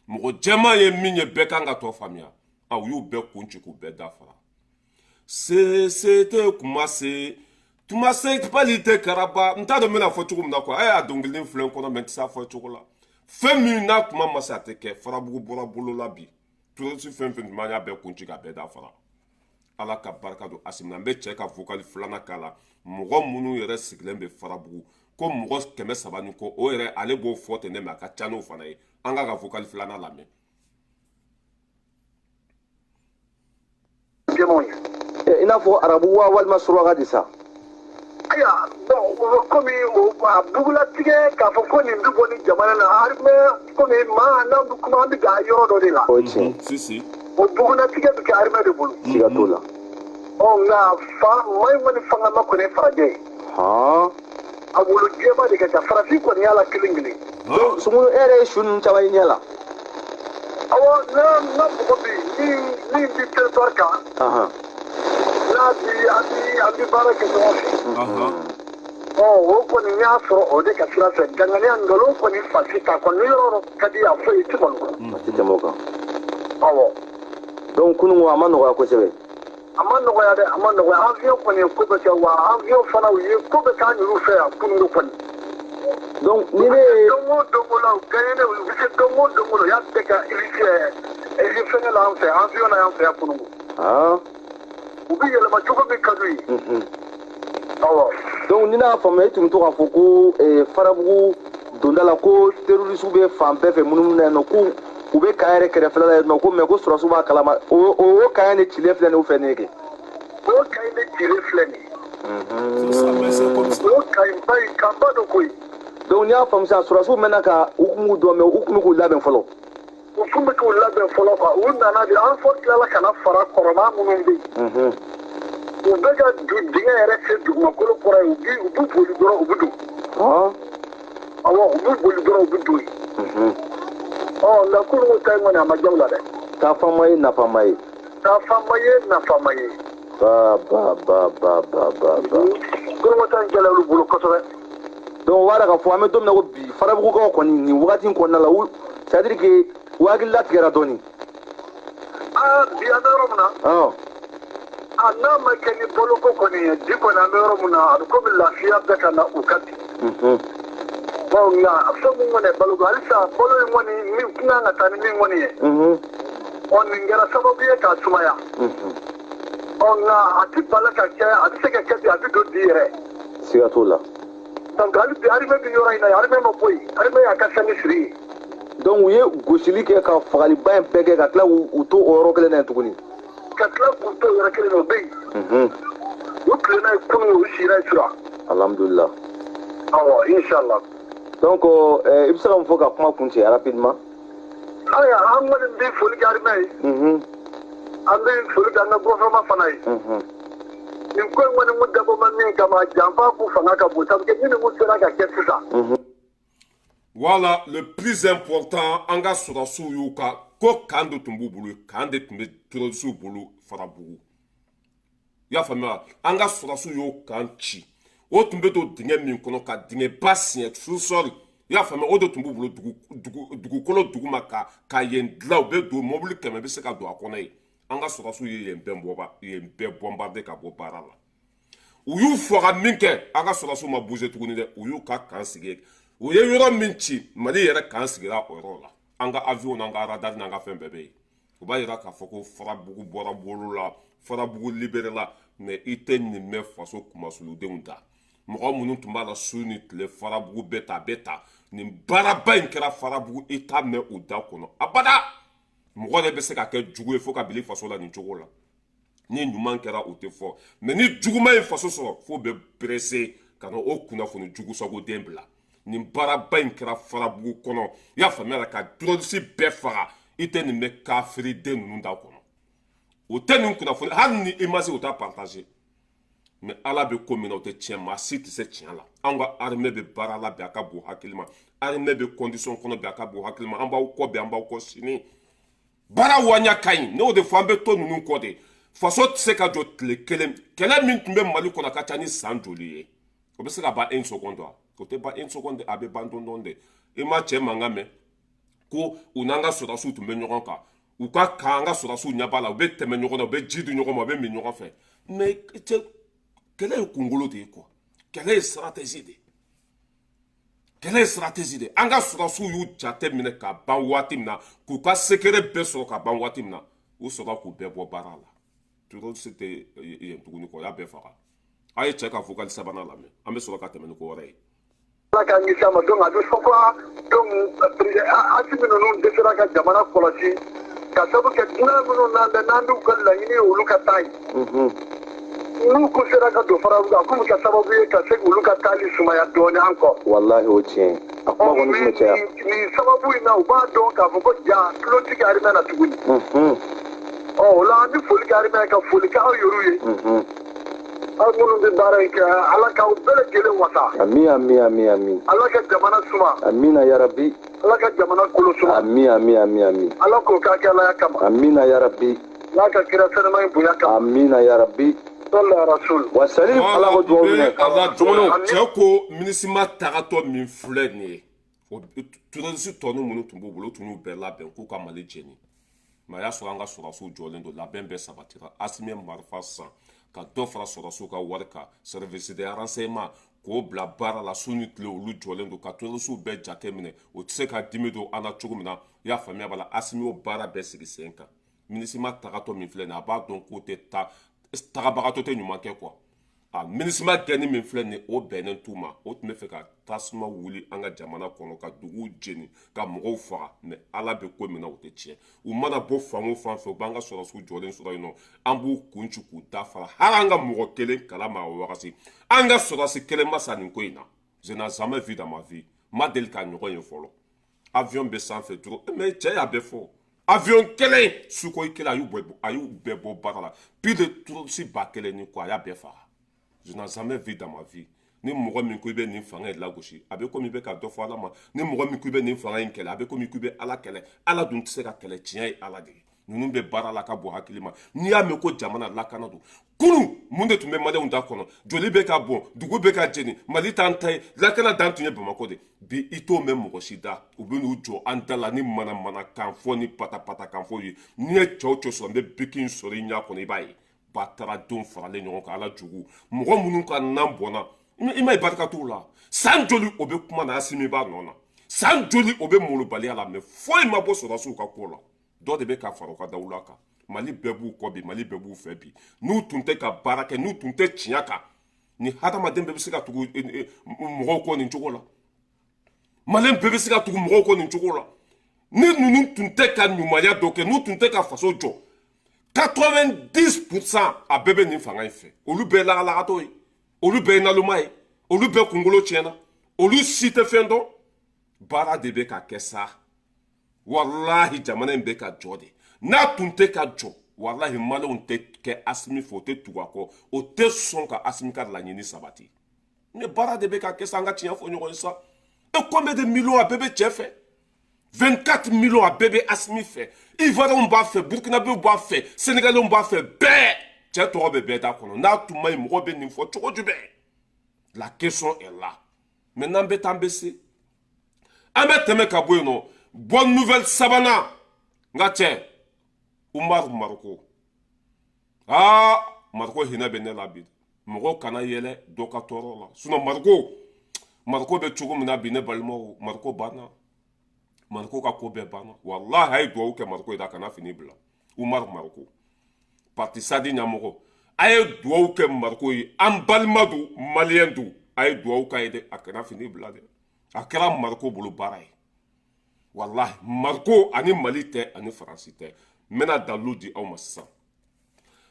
mɔgɔ jɛman ye min ye bɛɛ kan ka tɔ faamuya a u y'u bɛɛ kun ci k'u bɛɛ dafara se se tɛ kuma se tuma se bali tɛ karaba n t'a dɔn n bɛna fɔ cogo min na quoi a y'a dɔnkilinin filɛ n kɔnɔ mais n tɛ se a fɔ cogo la fɛn min n'a kuma ma se a tɛ kɛ Farabugu bɔra bolo la bi terroriste fɛn fɛn tun bɛ an y'a bɛɛ kun ci k'a bɛɛ dafara Ala ka barika don Asimi na n bɛ cɛ ka vocal filanan k'a la mɔgɔ minnu yɛrɛ sigilen bɛ Farabugu ko mɔgɔ 300 ni kɔ o yɛrɛ ale b'o fɔ ten ne mais a ka ca n'o fana ye an k'a ka vocal filanan lamɛn. Jɛmanw ye. I n'a fɔ arabu wa walima suraka de sa? Ayiwa, bon, komi a bugulatigɛ k'a fɔ ko nin bɛ bɔ nin jamana na, armée, komi maa n'an bɛ kuma, an bɛ dan yɔrɔ dɔ de la. O ye tiɲɛ. Si si. O bugulatigɛ bɛ kɛ armée de bolo. Siga t'o la. Ɔ, nka fa maa in kɔni fanga ma kɔni farajɛ ye. A wolo jɛma de ka ca, farafin kɔni y'a la kelen kelen. Donc Sumunu, e yɛrɛ ye su ninnu caman ye ɲɛ la? Awɔ, n'a mɔgɔ bɛ yen min bɛ territoire kan, n'a bi an bi baara kɛ ɲɔgɔn fɛ. Ɔ, o kɔni y'a sɔrɔ o de ka sira fɛ, danganiya nkalon kɔni fasi ta kɔni, ni yɔrɔ ka di a fɔ i ti malo. A ti tɛmɛ o kan. Awɔ. Donc kunun a ma nɔgɔya kosɛbɛ. A ma nɔgɔya dɛ, a ma nɔgɔya. Avion kɔni ye ko bɛɛ kɛ wa, avion fana u ye ko bɛɛ k'an yɛrɛw fɛ yan kunun kɔni. Donc ni ne ye Don o don la, u gagné, u bɛ se don o don la, u y'a bɛɛ ka hélice fɛngɛ la an fɛ, avion na y'an fɛ yan kunun. U bɛ yɛlɛma cogo min ka d'u ye. Awɔ. Donc ni ne y'a faamuya, i tun bɛ to k'a fɔ ko Farabugu donda la, ko terroriste bɛ fan bɛɛ fɛ munumunu na yen nɔ, ko u bɛ camp yɛrɛ kɛrɛfɛla la yen nɔ, ko mais ko sɔrɔsiw b'a kalama, o camp de cilen filɛ nin ye u fɛ nin ye kɛ. O camp in de cilen filɛ nin ye. C'est ça, mais c'est comme ça. O camp in ba in, camp ba dɔ koyi. Donc n'i y'a faamu sisan, sɔrɔsiw mɛnna ka u kun b'u dɔn, mais u kun bɛ k'u labɛn fɔlɔ. U tun bɛ k'u labɛn fɔlɔ quoi. U nana de, an fɔ tilala ka na fara kɔrɔma minnu bɛ yen. U bɛ ka dingɛ yɛrɛ se dugumakolo kɔrɔ yen, u bɛ boli dɔrɔn, u bɛ don. Awɔ, u bɛ boli dɔrɔn, u bɛ don yen. Ɔ, nka kununko ta in kɔni, a ma diya u la dɛ. Taafama ye nafama ye. Taafama ye nafama ye. Ba ba ba ba ba ba ba. Kununko ta in gɛlɛya olu bolo kosɛbɛ. Donc o b'a yira k'a fɔ an bɛ don min na ko bi, Farabugukaw kɔni, nin wagati in kɔnɔna la, u c'est à dire que u hakili latigɛra dɔɔni. Aa, bi an bɛ yɔrɔ min na, a n'a ma kɛ ni boloko kɔni ye, bi kɔni an bɛ yɔrɔ min na, a bɛ komi lafiya bɛ ka na u ka bi. Bon, nka fɛn min kɔni ye baloko, halisa balo in kɔni min kun kan ka taa ni min kɔni ye, ɔ, nin kɛra sababu ye k'a sumaya. Ɔ, nka a ti bala ka kɛ, a bɛ se ka kɛ bi, a bɛ don bi yɛrɛ. Siga t'o la. Donc hali bi armée bɛ yɔrɔ in na, armée ma bɔ yen, armée y'a ka sani siri yen. Donc u ye gosili kɛ ka fagaliba in bɛɛ kɛ ka tila k'u to o yɔrɔ kelen na yen tuguni. Ka tila k'u to yɔrɔ kelen na, o bɛ yen. U tilenna ye kunun, u sira ye sura. Alhamdulillah. Awɔ, inshallah. Donc i bɛ se ka mun fɔ ka kuma kun cɛ rapidement? Ayiwa, an kɔni bɛ foli kɛ armée ye. An bɛ foli kɛ an ka gouvernement fana ye. Nin ko in kɔni kun dabɔ ma min kama, janfa k'u fanga ka bon, sabu ni nin kun sera ka kɛ sisan. Voilà, le plus important, an ka sɔrɔsiw y'u ka ko camp de tun b'u bolo, camp de tun bɛ terrorisiw bolo Farabugu. I y'a faamuya wa? An ka sɔrɔsiw y'o camp ci. O tun bɛ don dingɛ min kɔnɔ ka dingɛba siɲɛ sous-sol. I y'a faamuya, o de tun b'u bolo dugukolo duguma ka yen dilan, u bɛ don mobili 100 bɛ se ka don a kɔnɔ yen. An ka sɔrɔsiw ye yen bɛɛ bɔ, yen bɛɛ bombarder ka bɔ baara la. U y'u faga min kɛ, an ka sɔrɔsiw ma bouger tuguni dɛ, u y'u ka camp sigi. U ye yɔrɔ min ci, Mali yɛrɛ camp sigira o yɔrɔ la. An ka avion n'an ka radar n'an ka fɛn bɛɛ bɛ yen. O b'a yira k'a fɔ ko Farabugu bɔra bolo la, Farabugu libéré la, mais i tɛ nin mɛn faso kumasuludenw da. Mɔgɔ minnu tun b'a la su ni tile, Farabugu bɛɛ ta, bɛɛ ta. Nin baaraba in kɛra Farabugu, i t'a mɛn u da kɔnɔ abada. Mɔgɔ de bɛ se ka kɛ jugu ye fo ka bila faso la nin cogo la. Ni ɲuman kɛra, o tɛ fɔ, mais ni juguman ye faso sɔrɔ, f'o bɛ pressé ka na o kunnafoni jugu sagoden bila. Nin baaraba in kɛra Farabugu kɔnɔ, i y'a faamuya la, ka terroriste bɛɛ faga, i tɛ nin mɛn kafiriden ninnu da kɔnɔ. O tɛ nin kunnafoni, hali ni image o t'a partager. Mais Ala bɛ ko min na, o tɛ tiɲɛ, maa si tɛ se tiɲɛ la. An ka armée bɛ baara la bi, a ka bon hakili ma. Armée bɛ condition kɔnɔ bi, a ka bon hakili ma. An b'aw kɔ bi, an b'aw kɔ sini. Baara waɲa ka ɲi, ne y'o de fɔ, an bɛ to ninnu kɔ de. Faso tɛ se ka jɔ tile kelen. Kɛlɛ min tun bɛ Mali kɔnɔ, a ka ca ni san joli ye? O bɛ se ka ban une seconde wa? O tɛ ban une seconde, a bɛ ban dɔɔni dɔɔni de. I ma cɛ mankan mɛn ko u n'an ka sɔrɔdasiw tun bɛ ɲɔgɔn kan, u ka kan, an ka sɔrɔdasiw ɲɛ b'a la, u bɛ tɛmɛ ɲɔgɔn na, u bɛ ji di ɲɔgɔn ma, u bɛ min ɲɔgɔn fɛ. Mais cɛ, kɛlɛ ye kunkolo de ye quoi, kɛlɛ ye stratégie de ye, kɛlɛ ye stratégie de ye. An ka sɔrɔdasiw y'u jate minɛ ka ban waati min na, k'u ka secret bɛɛ sɔrɔ ka ban waati min na, u sɔrɔ k'u bɛɛ bɔ baara la. Terroriste tɛ yen tuguni kɔ, o y'a bɛɛ faga. A ye cɛ ka vocal sabanan lamɛn, an bɛ sɔrɔ ka tɛmɛ ni ko wɛrɛ ye. Ala k'an kisi a ma. Donc a bɛ fɔ ko, donc Asimi ninnu dɛsɛra ka jamana kɔlɔsi ka sabu kɛ dunan minnu n'an bɛ n'an b'u ka laɲini ye, olu ka taa yen. N'u kun sera ka don Farabugu, a kun bɛ kɛ sababu ye ka se k'olu ka taali sumaya dɔɔni an kɔ. Walahi, o tiɲɛ, a kuma kɔni tun bɛ caya. Nin sababu in na, u b'a dɔn k'a fɔ ko ja tulo tɛ kɛ armée na tuguni. Ɔ, o la an bɛ foli kɛ armée, ka foli kɛ aw yɛrɛw ye. Aw minnu bɛ baara in kɛ, Ala k'aw bɛɛ lajɛlen wasa. Ami, ami, ami, ami. Ala ka jamana suma. Amina yarabi. Ala ka jamana kolo suma. Ami, ami, ami, ami. Ala k'o k'a kɛ Alaya kama. Amina yarabi. N'a ka kira sɛnɛma in bonya kama. Amina yarabi. Sɔlɔ rasul. Wa salim, Ala ko duwawu minɛ. Ala. Dumuni. Cɛ ko MINUSMA tagatɔ min filɛ nin ye, o terroriste tɔ minnu tun b'u bolo, u tun y'u bɛɛ labɛn k'u ka Mali jeni. Mais a y'a sɔrɔ an ka sɔrɔdasiw jɔlen don, labɛn bɛɛ sabatira. Asimi ye marifa san ka dɔ fara sɔrɔdasiw ka wari kan, service de renseignement k'o bila baara la su ni tile. Olu jɔlen don ka terroristew bɛɛ jate minɛ, o tɛ se ka dimi don an na cogo min na. I y'a faamuya b'a la, Asimi y'o baara bɛɛ sigi sen kan. MINUSMA tagatɔ min filɛ nin ye, a b'a dɔn k'o tɛ taa, tagabagatɔ tɛ ɲuman kɛ quoi. A MINUSMA gɛnni min filɛ nin ye, o bɛnnen t'u ma. O tun bɛ fɛ ka tasuma wuli an ka jamana kɔnɔ, ka duguw jeni, ka mɔgɔw faga. Mais Ala bɛ ko min na, o tɛ tiɲɛ. U mana bɔ fan o fan fɛ, u b'an ka sɔrɔdasiw jɔlen sɔrɔ yen nɔ. An b'u kun ci k'u da fara. Hali an ka mɔgɔ kelen kala ma wagati, an ka sɔrɔdasi kelen ma sa nin ko in na. Je n'ai jamais vu dans ma vie, ma deli ka ɲɔgɔn ye fɔlɔ. Avion bɛ sanfɛ dɔrɔn, mais cɛ y'a bɛɛ fɔ. Avion kelen, Sukhoi kelen, a y'u bɛɛ bɔ baara la. Plus de terroriste 1000 ni kɔ, a y'a bɛɛ faga. Je n'ai jamais vu dans ma vie. Ni mɔgɔ min ko i bɛ nin fanga in lagosi, a bɛ komi i bɛ ka dɔ fɔ Ala ma. Ni mɔgɔ min ko i bɛ nin fanga in kɛlɛ, a bɛ komi k'i bɛ Ala kɛlɛ. Ala dun tɛ se ka kɛlɛ, tiɲɛ ye Ala de ye. Ninnu bɛ baara la ka bɔ hakili ma. N'i y'a mɛn ko jamana lakana don, kunun mun de tun bɛ maliyɛnw da kɔnɔ? Joli bɛ ka bɔn, dugu bɛ ka jeni, Mali t'an ta ye, lakana dan tun ye Bamakɔ de. Bi i t'o mɛn mɔgɔ si da. U bɛ n'u jɔ an da la ni manamanakan fɔ ni patapatakan fɔ ye. N'i ye cɛw cɛ sɔrɔ, n bɛ biki in sɔrɔ i ɲɛ kɔnɔ, i b'a ye bataradenw faralen ɲɔgɔn kan. Ala jugu, mɔgɔ minnu ka nan bɔnna, i ma ye barika t'u la. San joli o bɛ kuma na, Asimi b'a nɔ na, san joli o bɛ molobaliya la, mais foyi ma bɔ sɔrɔdasiw ka ko la. Dɔ de bɛ ka fara u ka dawula kan. Mali bɛɛ b'u kɔ bi, Mali bɛɛ b'u fɛ bi. N'u tun tɛ ka baara kɛ, n'u tun tɛ tiɲɛ kan, ni hadamaden bɛɛ bɛ se ka tugu mɔgɔw kɔ nin cogo la? Maliyɛn bɛɛ bɛ se ka tugu mɔgɔw kɔ nin cogo la? Ni ninnu tun tɛ ka ɲumanya dɔ kɛ, n'u tun tɛ ka faso jɔ, 90% a bɛɛ bɛ nin fanga in fɛ. Olu bɛɛ ye lagalagatɔ ye, olu bɛɛ ye naloma ye, olu bɛɛ kunkolo tiɲɛna, olu si tɛ fɛn dɔn. Baara de bɛ ka kɛ sa. Walahi, jamana in bɛ ka jɔ de. N'a tun tɛ ka jɔ, walahi, maliyɛnw tɛ kɛ Asimi fɛ, o tɛ tugu a kɔ, o tɛ sɔn ka Asimi ka laɲini sabati. Mais baara de bɛ ka kɛ sa. An ka tiɲɛ fɔ ɲɔgɔn ye sa. E, combien de millions a bɛɛ bɛ cɛ fɛ? 24 millions, a bɛɛ bɛ Asimi fɛ. Ivoiriens b'a fɛ, Burkinabéw b'a fɛ, Sénégalais b'a fɛ, bɛɛ. Cɛ tɔgɔ bɛ bɛɛ da kɔnɔ. N'a tun ma ɲi, mɔgɔ bɛ nin fɔ cogo jumɛn? La question est là. Maintenant, an bɛ taa, an bɛ se, an bɛ tɛmɛ ka bɔ yen nɔ. Bonne nouvelle sabanan, n ka cɛ Umaru Mariko. Aa, Mariko hinɛ bɛ ne la bi. Mɔgɔw kana yɛlɛ dɔ ka tɔɔrɔ la, sinon Mariko bɛ cogo min na bi, ne balimaw, Mariko banna, Mariko ka ko bɛɛ banna. Walahi, a ye duwawu kɛ Mariko ye dɛ, a kana fini bila. Umaru Mariko, parti SADI ɲɛmɔgɔ, a ye duwawu kɛ Mariko ye. An balima don, maliyɛn don, a ye duwawu k'a ye dɛ, a kana fini bila dɛ. A kɛra Mariko bolo baara ye. Walahi, Mariko ani Mali tɛ, ani Faransi tɛ. N bɛna dalilu di aw ma sisan.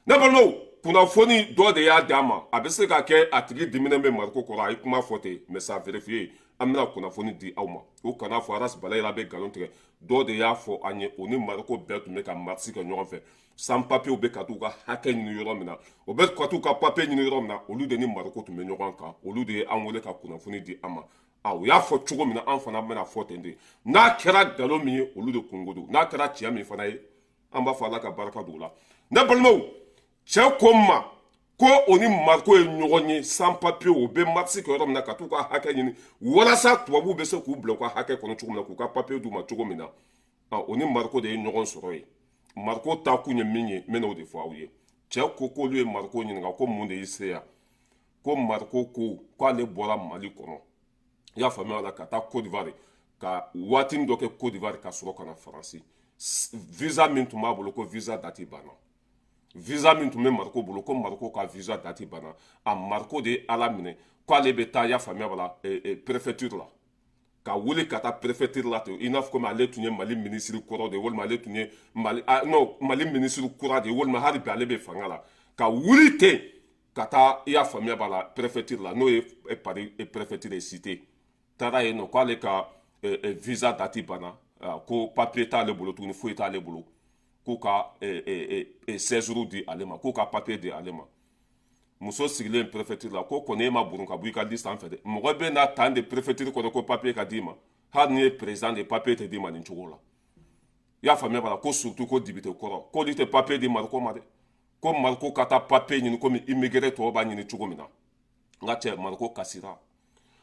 Ne balimaw, kunnafoni dɔ de y'a d'a ma. A bɛ se ka kɛ a tigi diminen bɛ Mariko kɔrɔ, a ye kuma fɔ ten, mais ça vérifié. An bɛna kunnafoni di aw ma. O kana fɔ Aras Balayira bɛ nkalon tigɛ. Dɔ de y'a fɔ an ye, o ni Mariko bɛɛ tun bɛ ka marche kɛ ɲɔgɔn fɛ. Sans papier bɛ ka t'u ka hakɛ ɲini yɔrɔ min na, o bɛ ka t'u ka papier ɲini yɔrɔ min na, olu de ni Mariko tun bɛ ɲɔgɔn kan. Olu de ye an wele ka kunnafoni di an ma. A u y'a fɔ cogo min na, an fana bɛna fɔ ten de. N'a kɛra nkalon min ye, olu de kungo don. N'a kɛra tiɲɛ min fana ye, an b'a fɔ Ala ka barika don o la. Ne balimaw, cɛ ko n ma ko o ni Mariko ye ɲɔgɔn ye sans papier, o bɛ marche kɛ yɔrɔ min na ka t'u ka hakɛ ɲini walasa tubabuw bɛ se k'u bila u ka hakɛ kɔnɔ cogo min na, k'u ka papier d'u ma cogo min na, o ni Mariko de ye ɲɔgɔn sɔrɔ yen. Mariko ta kun ye min ye, n bɛna o de fɔ aw ye. Cɛ ko k'olu ye Mariko ɲininka ko mun de y'i se yan. Ko Mariko ko k'ale bɔra Mali kɔnɔ, i y'a faamuya la, ka taa Côte d'Ivoire, ka waatinin dɔ kɛ Côte d'Ivoire, ka sɔrɔ ka na Faransi. Visa min tun b'a bolo, ko visa date banna. Visa min tun bɛ Mariko bolo, ko Mariko ka visa date banna. A Mariko de ye Ala minɛ k'ale bɛ taa, i y'a faamuya b'a la, préfecture la, ka wuli ka taa préfecture la ten, i n'a fɔ komi ale tun ye Mali minisiri kɔrɔ de ye, walima ale tun ye Mali, ah, non, Mali minisiri kura de ye, walima hali bi ale bɛ fanga la, ka wuli ten. Ka taa, i y'a faamuya b'a la, préfecture la, n'o ye Paris préfecture ye, cité. Taara yen nɔ k'ale ka visa date banna, ko papier t'ale bolo tuguni, foyi t'ale bolo, k'u ka séjour di ale ma, k'u ka papier di ale ma. Muso sigilen préfecture la ko kɔni e ma burun ka bɔ i ka liste sanfɛ dɛ. Mɔgɔ bɛ na tan de préfecture kɔnɔ ko papier ka d'i ma? Hali n'i ye président de, papier tɛ d'i ma nin cogo la. I y'a faamuya b'a la, ko surtout ko député kɔrɔ, k'olu tɛ papier di Mariko ma dɛ, ko Mariko ka taa papier ɲini komi immigré tɔw b'a ɲini cogo min na. N ka cɛ, Mariko kasira.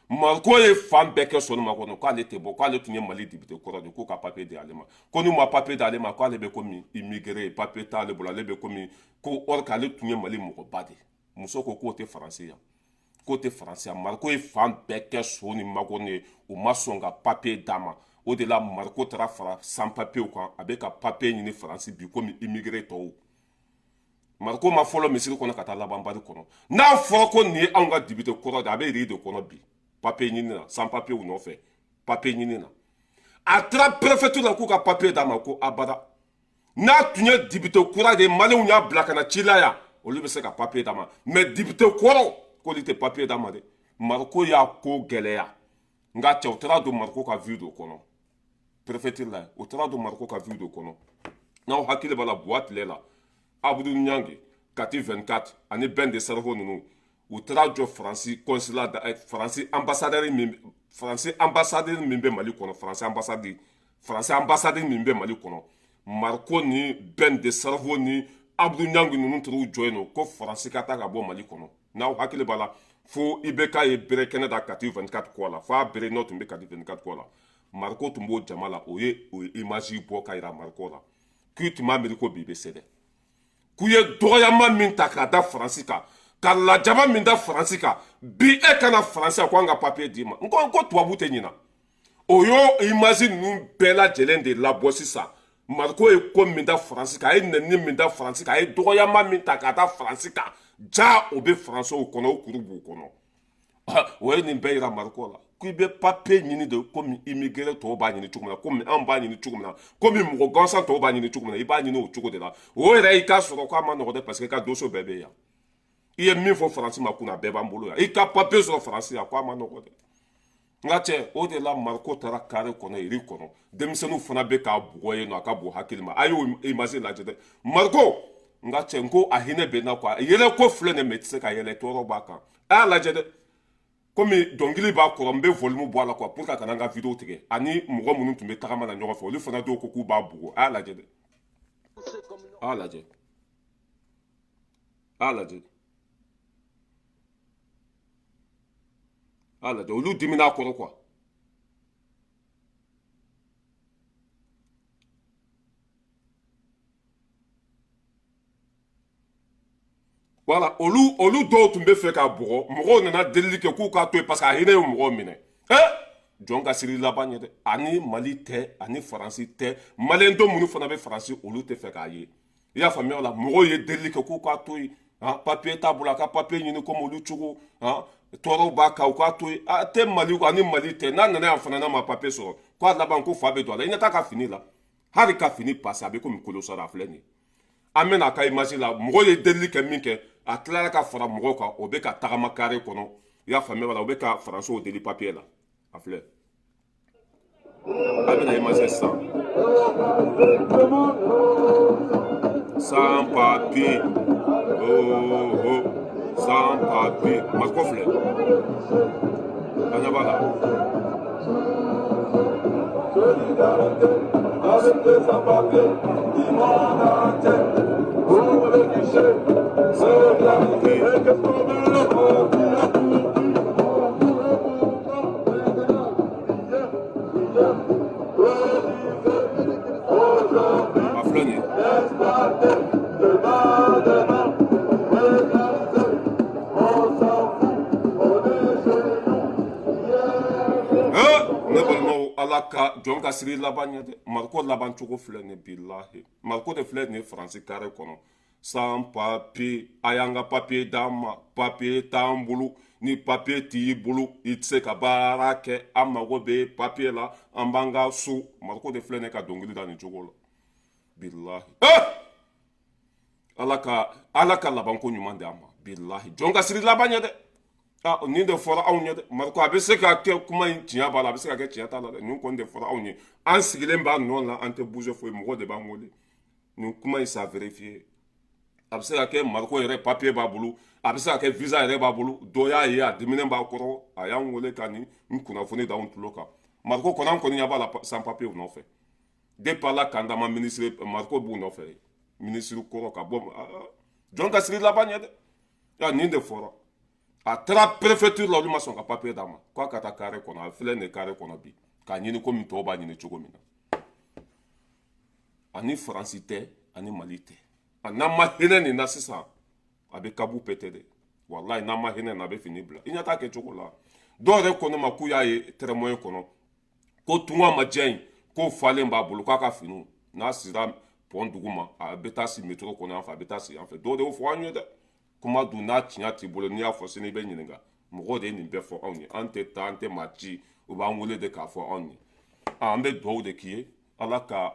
Mariko ye fan bɛɛ kɛ sɔnni ma kɔnɔ k'ale tɛ bɔ, k'ale tun ye Mali député kɔrɔ de, k'u ka papier di ale ma, ko n'u ma papier di ale ma, k'ale bɛ komi immigré, papier t'ale bolo, ale bɛ komi ko or k'ale tun ye Mali mɔgɔba de. Muso ko k'o tɛ Faransi yan, k'o tɛ Faransi yan. Mariko ye fan bɛɛ kɛ so ni makɔnɔ ye, u ma sɔn ka papier d'a ma. O de la Mariko taara fara sans papier kan, a bɛ ka papier ɲini Faransi bi komi immigré tɔw. Mariko ma fɔlɔ misiri kɔnɔ ka taa laban bari kɔnɔ. N'a fɔra ko nin ye anw ka député kɔrɔ de, a bɛ rue de kɔnɔ bi papier ɲini na, sans papier nɔfɛ papier ɲini na. A taara préfecture la k'u ka papier d'a ma, ko abada. N'a tun ye député kura de ye, Maliyɛnw y'a bila ka na ci la yan, olu bɛ se ka papier d'a ma, mais député kɔrɔ, k'olu tɛ papier d'a ma dɛ. Mariko y'a ko gɛlɛya. Nka cɛ, u taara don Mariko ka vie dɔ kɔnɔ préfecture la, u taara don Mariko ka vie dɔ kɔnɔ. N'aw hakili b'a la, Buwa tile la, Abudu Ɲangi, Kati 24 ani Ben de Cerveau ninnu, u taara jɔ Faransi consulat, Faransi ambassadeur min, Faransi ambassadeur min bɛ Mali kɔnɔ, Faransi ambassade, Faransi ambassade min bɛ Mali kɔnɔ, Mariko ni Ben de Cerveau ni Abudu Ɲangi ninnu taara u jɔ yen nɔ ko Faransi ka taa ka bɔ Mali kɔnɔ. N'aw hakili b'a la, fo IBK ye bere kɛnɛ da Kati 24 kɔ la, fo a bere nɔ tun bɛ Kati 24 kɔ la. Mariko tun b'o jama la, o ye o image bɔ ka yira Mariko la k'i tun b'a miiri ko bi bɛ se dɛ, k'u ye dɔgɔyama min ta k'a da Faransi kan, ka lajaba min da Faransi kan, bi e kana Faransi ko an ka papier d'i ma. N ko tubabu tɛ ɲina. O y'o image ninnu bɛɛ lajɛlen de labɔ sisan. Mariko ye ko min da Faransi kan, a ye nɛni min da Faransi kan, a ye dɔgɔyama min ta k'a da Faransi kan, ja o bɛ Faransiw kɔnɔ, o kuru b'u kɔnɔ. O ye nin bɛɛ yira Mariko la k'i bɛ papier ɲini de komi immigré tɔw b'a ɲini cogo min na, komi anw b'a ɲini cogo min na, komi mɔgɔ gansan tɔw b'a ɲini cogo min na, i b'a ɲini o cogo de la. O yɛrɛ i k'a sɔrɔ k'a ma nɔgɔ dɛ, parce que i ka dossier bɛɛ bɛ yan. I ye min fɔ Faransi ma kunna, a bɛɛ b'an bolo yan. I ka papier sɔrɔ Faransi yan, k'a ma nɔgɔ dɛ. N ka cɛ, o de la Mariko taara carré kɔnɔ, rue kɔnɔ, denmisɛnninw fana bɛ k'a bugɔ yen nɔ, a ka bon hakili ma. A y'o image lajɛ dɛ. Mariko, n ka cɛ, n ko a hinɛ bɛ n na quoi. Yɛlɛ ko filɛ nin ye, mais i tɛ se ka yɛlɛ, tɔɔrɔ b'a kan. A y'a lajɛ dɛ, komi dɔnkili b'a kɔrɔ, n bɛ volume bɔ a la quoi, pour que a kana n ka vidéo tigɛ. Ani mɔgɔ minnu tun bɛ tagama na ɲɔgɔn fɛ, olu fana dɔw ko k'u b'a bugɔ. A y'a lajɛ dɛ, a y'a lajɛ, a y'a lajɛ, a y'a lajɛ. Olu dimina a kɔrɔ quoi. Voilà, olu dɔw tun bɛ fɛ k'a bugɔ, mɔgɔw nana delili kɛ k'u k'a to yen, parce que a hinɛ ye mɔgɔw minɛ. Jɔn ka siri laban ye dɛ. Ani Mali tɛ, ani Faransi tɛ, maliyɛn dɔ minnu fana bɛ Faransi, olu tɛ fɛ k'a ye. I y'a faamuya o la, mɔgɔw ye delili kɛ k'u k'a to yen, papier t'a bolo, a ka papier ɲini komi olu cogo, tɔɔrɔw b'a kan, u k'a to yen. A tɛ Mali, ani Mali tɛ. N'a nana yan fana, n'a ma papier sɔrɔ, k'a laban ko fa bɛ don a la. I ɲɛ t'a ka fini la, hali ka fini passe, a bɛ komi kolo sara. A filɛ nin ye, an bɛna a ka image la. Mɔgɔw ye delili kɛ min kɛ, a tilara ka fara mɔgɔw kan, o bɛ ka tagama carré kɔnɔ. I y'a faamuya la, o bɛ ka Faransiw deli papier la. A filɛ, a bɛna image sisan. Sans papier, oh oh, sans papier. Mariko filɛ, a ɲɛ b'a la. Solidarité avec les sans-papiers du monde entier. Pour les guichets, solidarité. Et qu'est-ce qu'on veut? On dit à tout, on tout le mouvement maintenant, hier, hier, aujourd'hui, A filɛ nin ye. exploité, demain, demain, régulariser. On s'en fout, on est chez nous. Hier, Ne balimaw, Ala ka jɔn ka siri laban ye dɛ. Mariko laban cogo filɛ nin, bilahi. Mariko de filɛ nin ye Faransi carré kɔnɔ sans papier. A y'an ka papier d'an ma, papier t'an bolo. Ni papier t'i bolo, i tɛ se ka baara kɛ. An mago bɛ papier la, an b'an ka so. Mariko de filɛ nin ye ka dɔnkili da nin cogo la, bilahi. Ala ka labanko ɲuman di an ma. Bilahi, jɔn ka siri laban ɲɛ dɛ. Ah, nin de fɔra anw ye dɛ, Mariko. A bɛ se ka kɛ kuma in tiɲɛ b'a la, a bɛ se ka kɛ tiɲɛ t'a la dɛ. Nin kɔni de fɔra anw ye. An sigilen b'a nɔ la, an tɛ bouger foyi. Mɔgɔ de b'an wele. Nin kuma in, ça vérifier. A bɛ se ka kɛ Mariko yɛrɛ papier b'a bolo, a bɛ se ka kɛ visa yɛrɛ b'a bolo. Dɔ y'a ye, a diminen b'a kɔrɔ, a y'an wele ka nin n kunnafoni d'anw tulo kan. Mariko kɔni, an kɔni ɲɛ b'a la sans papier nɔfɛ depuis Ala k'an dama. Ministre Mariko b'u nɔfɛ, ministre kɔrɔ ka bɔ. Jɔn ka siri laban ɲɛ dɛ. Ya, nin de fɔra. A taara préfecture la, olu ma sɔn ka papier d'a ma k'a ka taa carré kɔnɔ. A filɛ nin carré kɔnɔ bi k'a ɲini komi tɔw b'a ɲini cogo min na. Ani Faransi tɛ, ani Mali tɛ. A n'an ma hinɛ nin na sisan, a bɛ kabu pɛtɛ dɛ. Walayi, n'an ma hinɛ nin na, a bɛ fini bila. I ɲɛ t'a kɛ cogo la. Dɔw yɛrɛ ko ne ma k'u y'a ye tɛrɛmɔye kɔnɔ ko tunga ma diya yen, k'o falen b'a bolo, k'a ka finiw n'a sira pɔn dugu ma, a bɛ taa si métro kɔnɔ yan fɛ, a bɛ taa si yan fɛ. Dɔw de y'o fɔ an ye dɛ. Kuma dun n'a tiɲɛ t'i bolo, n'i y'a fɔ sini, i bɛ ɲininka. Mɔgɔw de ye nin bɛɛ fɔ anw ye. An tɛ taa, an tɛ maa ci, u b'an wele de k'a fɔ anw ye. An bɛ dugawu de k'i ye, Ala ka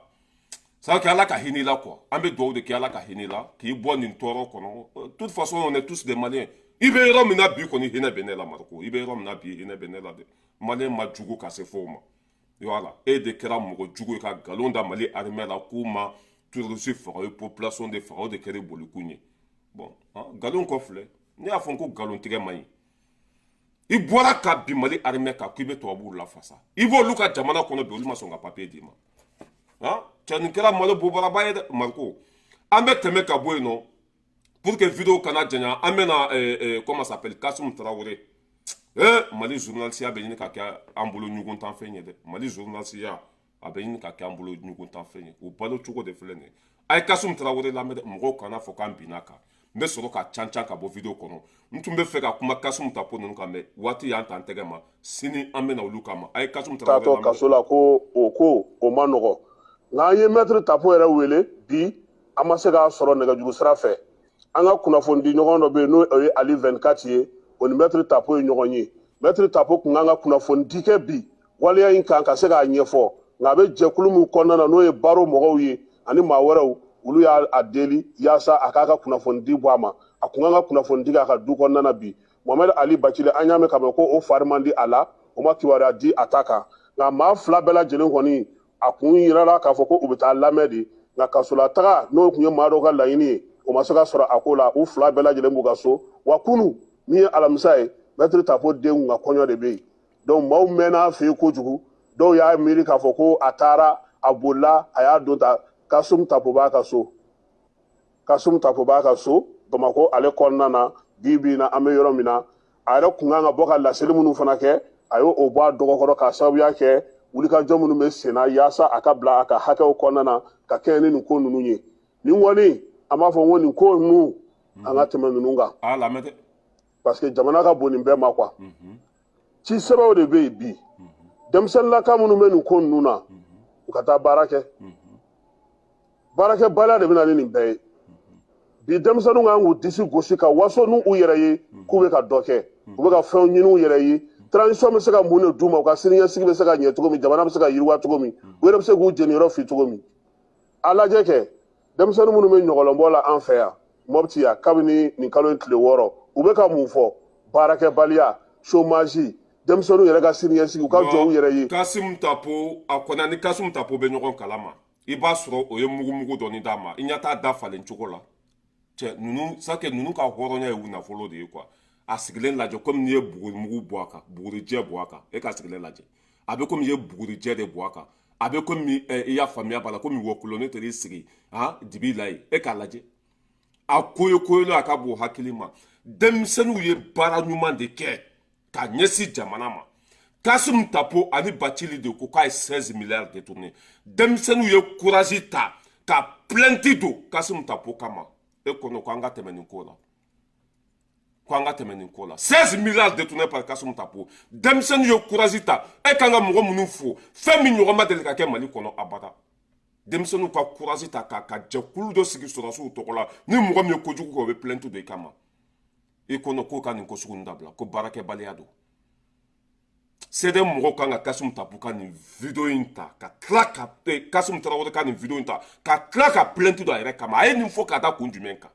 c'est Ala ka hinɛ i la quoi. An bɛ dugawu de kɛ, Ala ka hinɛ i la k'i bɔ nin tɔɔrɔ kɔnɔ. Toute façon, on est tous des Maliens. I bɛ yɔrɔ min na bi kɔni, hinɛ bɛ ne la. Mariko, i bɛ yɔrɔ min na bi, hinɛ bɛ ne la dɛ. Malien ma jugu ka se fo ma. Voilà, e de kɛra mɔgɔ jugu ye ka nkalon da Mali armée la k'u ma terroriste faga, o ye population de faga. O de kɛra bolikun ye. Bon, nkalon kɔ filɛ, ne y'a fɔ ko nkalon tigɛ man ɲi. I bɔra ka bin Mali armée kan k'i bɛ tubabuw lafasa, i b'olu ka jamana kɔnɔ bi, olu ma sɔn ka papier d'i ma. Cɛ, nin kɛra malo bobaraba ye dɛ, Mariko. An bɛ tɛmɛ ka bɔ yen nɔ pour que vidéo kana janya. An bɛna, comment s'appelle, Kasum Tarawele. Mali journaliste bɛ ɲini ka kɛ an bolo ɲuguntanfɛn ye dɛ. Mali journaliste a bɛ ɲini ka kɛ an bolo ɲuguntanfɛn ye. O balo cogo de filɛ nin ye. A ye Kasum Tarawele lamɛn dɛ. Mɔgɔw kana fɔ k'an binna kan. N bɛ sɔrɔ ka can can ka bɔ vidéo kɔnɔ. N tun bɛ fɛ ka kuma Kasum Tapo ninnu kan, mɛ waati y'an ta an tɛgɛ ma. Sini an bɛna olu kama. A ye Kasum Tarawele taatɔ kaso la ko o ko o ma nɔgɔ, nka an ye Maître Tapo yɛrɛ wele bi, an ma se k'a sɔrɔ nɛgɛjuru sira fɛ. An ka kunnafoni di ɲɔgɔn dɔ bɛ yen, n'o ye Ali 24 ye, o ni Maître Tapo ye ɲɔgɔn ye. Maître Tapo kun kan ka kunnafoni di kɛ bi waleya in kan ka se k'a ɲɛfɔ, nka a bɛ jɛkulu min kɔnɔna na, n'o ye baro mɔgɔw ye ani maa wɛrɛw, olu y'a a deli yaasa a k'a ka kunnafoni di bɔ a ma. A kun kan ka kunnafoni di k'a ka du kɔnɔna na bi. Mohamed Ali Bacili, an y'a mɛn k'a fɔ ko o fari man di a la, o ma kibaruya di a ta kan. Nka maa fila bɛɛ lajɛlen kɔni, a kun yirala k'a fɔ ko u bɛ taa lamɛn de, nka kasolataga n'o tun ye maa dɔw ka laɲini ye, o ma se ka sɔrɔ a ko la. U fila bɛɛ lajɛlen b'u ka so. Wa kunu min ye alamisa ye, Maître Tapo den kun ka kɔɲɔ de bɛ yen. Donc maaw mɛnna a fɛ yen kojugu. Dɔw y'a miiri k'a fɔ ko a taara, a bolila, a y'a don ta. Kasum Tapo b'a ka so, Kasum Tapo b'a ka so Bamakɔ ale kɔnɔna na bi bi in na. An bɛ yɔrɔ min na, a yɛrɛ kun kan ka bɔ ka laseli minnu fana kɛ, a y'o o bɔ a dɔgɔkɔrɔ k'a sababuya kɛ wulikajɔ minnu bɛ sen na yaasa a ka bila a ka hakɛw kɔnɔna na ka kɛɲɛ ni nin ko ninnu ye. Nin kɔni, an b'a fɔ ko nin ko ninnu, an ka tɛmɛ ninnu kan. A lamɛn dɛ. Parce que jamana ka bon nin bɛɛ ma quoi. Ci sɛbɛnw de bɛ yen bi. Denmisɛnninlaka minnu bɛ nin ko ninnu na, u ka taa baara kɛ. Baarakɛbaliya de bɛ na ni nin bɛɛ ye bi. Denmisɛnninw kan k'u disi gosi ka waso n'u yɛrɛ ye k'u bɛ ka dɔ kɛ, u bɛ ka fɛnw ɲini u yɛrɛ ye. Transition bɛ se ka mun de d'u ma, u ka siniɲɛsigi bɛ se ka ɲɛ cogo min, jamana bɛ se ka yiriwa cogo min, u yɛrɛ bɛ se k'u jeniyɔrɔ fi cogo min. A lajɛ kɛ, denmisɛnnin minnu bɛ ɲɔgɔlɔnbɔ la an fɛ yan Mɔpiti yan, kabini nin kalo in tile 6, u bɛ ka mun fɔ? Baarakɛbaliya, chômage. Denmisɛnninw yɛrɛ ka siniɲɛsigi, u ka jɔ u yɛrɛ ye. Kasim Tapo, a kɔni ni Kasim Tapo bɛ ɲɔgɔn kalama. I b'a sɔrɔ o ye mugumugu dɔɔni d'a ma. I ɲɛ t'a da falen cogo la. Cɛ ninnu sake, ninnu ka hɔrɔnya ye u nafolo de ye quoi. A sigilen lajɛ komi n'i ye bugurimugu bɔ a kan, bugurijɛ bɔ a kan. E ka sigilen lajɛ, a bɛ komi i ye bugurijɛ de bɔ a kan. A bɛ komi i y'a faamuya b'a la, komi wɔkulɔnin tɛ sigi han dibi la yen. E k'a lajɛ, a koyo koyo, a ka bon hakili ma. Denmisɛnninw ye baara ɲuman de kɛ ka ɲɛsin jamana ma. Kasim Tapo ani Bacili de ko k'a ye 16 milliards détourné. Denmisɛnninw ye courage ta ka plainte don Kasim Tapo kama. E kɔnɔ ko an ka tɛmɛ nin ko la, ko an ka tɛmɛ nin ko la. 16 milliards détournés par Kassim Tapo. Denmisɛnninw ye courage ta. E kan ka mɔgɔ minnu fo, fɛn min ɲɔgɔn ma deli ka kɛ Mali kɔnɔ abada. Denmisɛnninw ka courage ta ka jɛkulu dɔ sigi sɔrɔdasiw tɔgɔ la. Ni mɔgɔ min ye kojugu kɛ, o bɛ plainte don i kama. I kɔnɔ k'o ka nin ko sugu dabila, ko baarakɛbaliya don. CDM mɔgɔw kan ka Kassim Tapo ka nin vidéo in ta ka tila ka Kassim Tarawele ka nin vidéo in ta ka tila ka plainte don a yɛrɛ kama. A ye nin fɔ ka da kun jumɛn kan?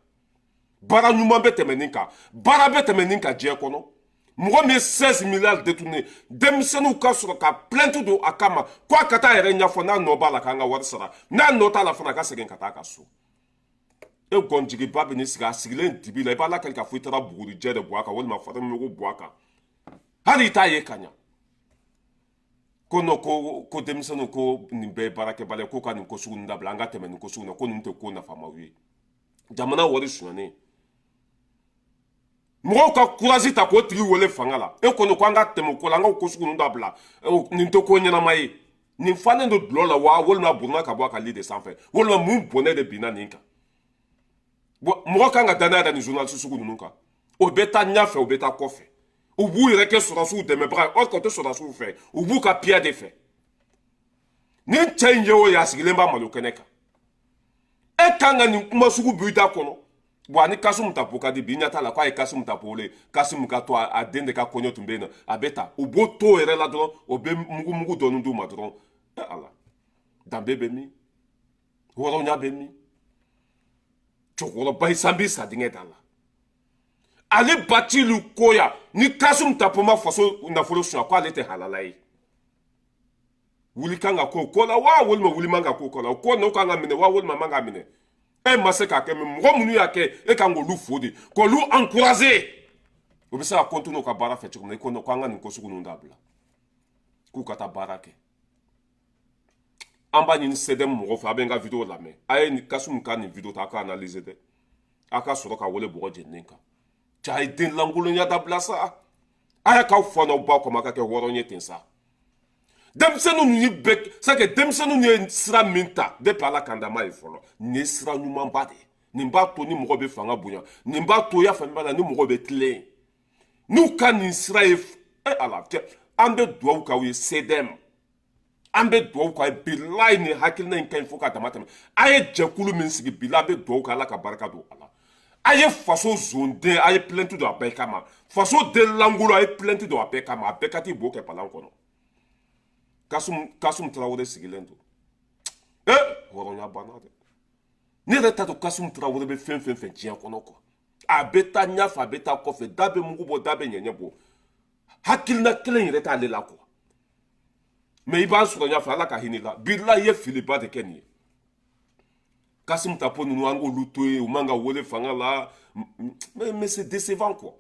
Baara ɲuman bɛ tɛmɛ nin kan, baara bɛ tɛmɛ nin kan diɲɛ kɔnɔ. Mɔgɔ min ye 16 milliards détourné, denmisɛnninw ka sɔrɔ ka plainte don a kama ko a ka taa yɛrɛ ɲɛfɔ, n'a nɔ b'a la k'an ka wari sara, n'a nɔ t'a la fana, a ka segin ka taa a ka so. E gɔnjigiba bɛ nin sigi, a sigilen dibi la, i b'a lakali k'a fɔ i taara bugurijɛ de bɔ a kan walima faramugu bɔ a kan, hali i t'a ye ka ɲa. Ko non, ko denmisɛnninw, ko nin bɛɛ ye baarakɛbaliya, ko ka nin ko sugu ninnu dabila, an ka tɛmɛ nin ko sugu na, ko ninnu tɛ ko nafamaw ye. Jamana wari sonyalen, mɔgɔw ka courage ta k'o tigi wele fanga la. E kɔni ko an ka tɛmɛ ko la, an ka ko sugu ninnu dabila, nin tɛ ko ɲɛnama ye. Nin falen don dulɔ la wa, walima buruna ka bɔ a ka lit de sanfɛ, walima mun bɔnɛ de binna nin kan? Bon, mɔgɔ kan ka danaya da nin journaliste sugu ninnu kan. O bɛ taa ɲɛfɛ, o bɛ taa kɔfɛ, u b'u yɛrɛ kɛ sɔrɔdasiw dɛmɛbaga ye, or que o tɛ sɔrɔdasiw fɛ, u b'u ka piya de fɛ. Nin cɛ in ye o ye, a sigilen b'a malo kɛnɛ kan. E kan ka nin kuma sugu b'i da kɔnɔ. Bon, ani Kasimu Tapo ka di bi, ɲɛ t'a la k'a ye Kasimu Tapo wele. Kasimu ka to a den de ka kɔɲɔ tun bɛ yen nɔ, a bɛ ta, u b'o to yɛrɛ la dɔrɔn, o bɛ mugu mugu dɔɔni d'u ma dɔrɔn. E Ala, danbe bɛ min? Hɔrɔnya bɛ min? Cɛkɔrɔba ye san bi sa dingɛ da la. Ale Bathily Koya ni Kasimu Tapo ma faso nafolo suɲɛ, ko ale tɛ halala ye. Wuli kan ka ko ko la wa, walima wuli man ka ko ko la? Ko n'o kan ka minɛ wa, walima man ka minɛ? E ma se k'a kɛ, mɛ mɔgɔ minnu y'a kɛ, e kan k'olu fo de, k'olu encourager, o bɛ se ka continuer u ka baara fɛ cogo min na. I ko ko an ka nin ko sugu ninnu dabila, k'u ka taa baara kɛ. An b'a ɲini CDM mɔgɔw fɛ, a bɛ n ka vidéo lamɛn, a ye Kasimu ka nin vidéo ta, a ka analyser dɛ, a ka sɔrɔ ka wele bɔgɔ jeninen kan. Cɛ, a ye den lankolonya dabila sa, a y'a k'aw fa n'aw ba kɔma ka kɛ hɔrɔn ye ten sa. Denmisɛnninw ni bɛɛ, c'est que denmisɛnninw ye sira min ta depuis Ala k'an dama ye fɔlɔ, nin ye sira ɲumanba de ye. Nin b'a to ni mɔgɔ bɛ fanga bonya, nin b'a to, i y'a faamuya la, ni mɔgɔ bɛ tilen n'u ka nin sira ye. E Ala cɛ, an bɛ dugawu k'aw ye. CDM, an bɛ dugawu k'aw ye. Bilayi, nin hakilina in ka ɲi fo ka dama tɛmɛ. A ye jɛkulu min sigi, bilayi, an bɛ dugawu kɛ, Ala ka barika don a la. A ye faso zonden, a ye plainte don a bɛɛ kama. Faso den lankolon, a ye plainte don a bɛɛ kama, a bɛɛ ka t'i bo kɛ palan kɔnɔ. Kasimu Tarawele sigilen don. E hɔrɔnya banna dɛ. Ne yɛrɛ t'a dɔn Kasimu Tarawele bɛ fɛn fɛn fɛn diɲɛ kɔnɔ quoi. A bɛ taa ɲɛfɛ, a bɛ taa kɔfɛ, da bɛ mugu bɔ, da bɛ ɲɛɲɛ bɔ, hakilina kelen yɛrɛ t'ale la quoi. Mais i b'a sɔrɔ ɲɛfɛ, Ala ka hinɛ la. Bilahi, i ye filiba de kɛ nin ye. Kasimu Tapo ninnu, an k'olu to yen, u man ka wele fanga la. Mais c'est décevant quoi.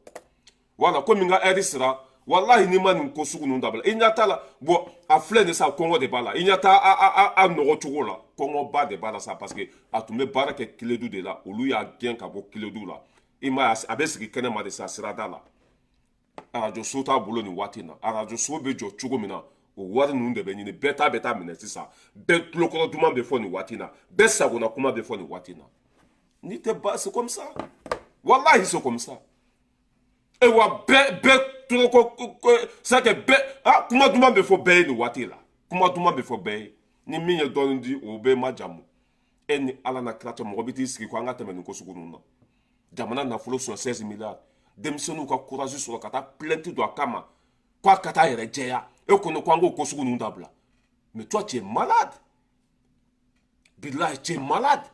Voilà, komi n ka heure sera. Walahi, n'i ma nin ko sugu ninnu dabila, i ɲɛ t'a la. Bon, a filɛ nin sa, kɔngɔ de b'a la. I ɲɛ t'a a nɔgɔ cogo la, kɔngɔba de b'a la sa, parce que a tun bɛ baara kɛ Kiledu de la, olu y'a gɛn ka bɔ Kiledu la. I ma ye, a bɛ sigi kɛnɛma de sa, sirada la. Arajo so t'a bolo nin waati in na. Arajo so bɛ jɔ cogo min na, o wari ninnu de bɛ ɲini, bɛɛ ta bɛ taa minɛ sisan. Bɛɛ tulokɔrɔ duman bɛ fɔ nin waati in na, bɛɛ sagona kuma bɛ fɔ nin waati in na. N'i tɛ ba, c'est comme ça, walahi, c'est comme ça. E wa, bɛɛ tuloko, c'est que bɛɛ, ah, kuma duman bɛ fɔ bɛɛ ye nin waati la, kuma duman bɛ fɔ bɛɛ ye. Ni min ye dɔɔnin di, o bɛ majamu. E ni Ala na kira cɛ, mɔgɔ bɛ t'i sigi ko an ka tɛmɛ nin ko sugu ninnu na. Jamana nafolo sɔn 16 milliards, denmisɛnninw ka courage sɔrɔ ka taa plainte don a kama ko a ka taa yɛrɛ jɛya. E kɔni ko an k'o ko sugu ninnu dabila. Mais toi, tu es malade, bilahi, tu es malade.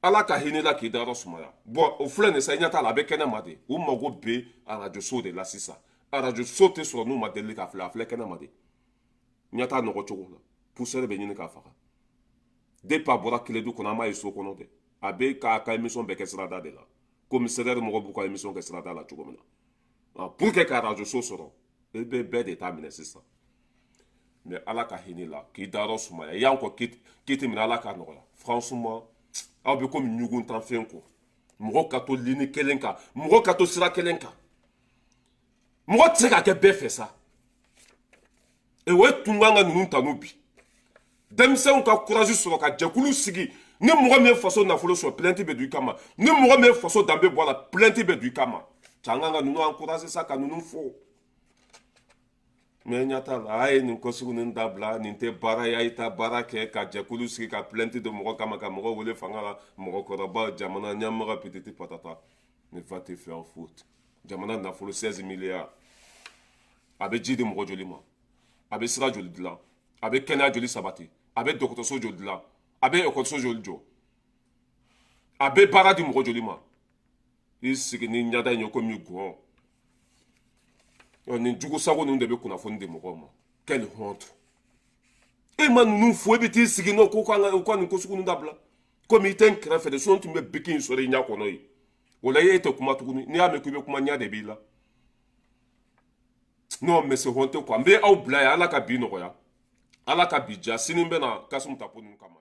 Ala ka hinɛ la k'i dayɔrɔ sumaya. Bon, o filɛ nin sa, i ɲɛ t'a la, a bɛ kɛnɛ ma de. U mago bɛ arajo so de la sisan. Arajo so tɛ sɔrɔ n'u ma deli k'a filɛ. A filɛ kɛnɛ ma de, ɲɛ t'a nɔgɔ cogo la, poussière bɛ ɲini k'a faga. Depuis a bɔra Kiledu kɔnɔ, an b'a ye so kɔnɔ dɛ, a bɛ k'a ka émission bɛɛ kɛ sirada de la, komi CDR mɔgɔw b'u ka émission kɛ sirada la cogo min na, pour que ka arajo so sɔrɔ. I bɛ bɛɛ de t'a minɛ sisan. Mais Ala ka hinɛ la k'i dayɔrɔ sumaya. I y'an kɔ kiti minɛ, Ala k'a nɔgɔya. Franchement, aw bɛ komi ɲuguntanfɛn kɔ. Mɔgɔ ka to ligne kelen kan, mɔgɔ ka to sira kelen kan, mɔgɔ tɛ se ka kɛ bɛɛ fɛ sa. E o ye tun kan ka ninnu tanu bi. Denmisɛnw ka courage sɔrɔ ka jɛkulu sigi. Ni mɔgɔ min ye faso nafolo sɔrɔ, plainte bɛ don i kama. Ni mɔgɔ min ye faso danbe bɔ a la, plainte bɛ don i kama. Cɛ, an kan ka ninnu encourager sa, ka ninnu fo. Mais ɲɛ t'a la, a ye nin ko sugu ninnu dabila, nin tɛ baara ye. A ye taa baara kɛ, ka jɛkulu sigi, ka plainte don mɔgɔ kama, ka mɔgɔ wele fanga la. Mɔgɔkɔrɔba, jamana ɲɛmɔgɔ, patati patata, ne va te faire foutre. Jamana nafolo 16 milliards, a bɛ ji di mɔgɔ joli ma? A bɛ sira joli dilan? A bɛ kɛnɛya joli sabati? A bɛ dɔgɔtɔrɔso joli dilan? A bɛ ekɔliso joli jɔ? A bɛ baara di mɔgɔ joli ma? I sigi ni ɲada in ye komi gɔn. Nin jugu sago ninnu de bɛ kunnafoni di mɔgɔw ma. Quelle honte! E ma ninnu fo, e bɛ t'i sigi nɔ ko u ka nin ko sugu ninnu dabila. Komi i tɛ n kɛrɛfɛ de, sinon tun bɛ biki in sɔrɔ i ɲɛ kɔnɔ yen. O la e tɛ kuma tuguni. N'i y'a mɛn k'i bɛ kuma, ɲɛ de b'i la. Non mais c'est honteux quoi. N bɛ aw bila yan. Ala ka bi nɔgɔya, Ala ka bi diya. Sini n bɛ na Kasimu Tapo ninnu kama.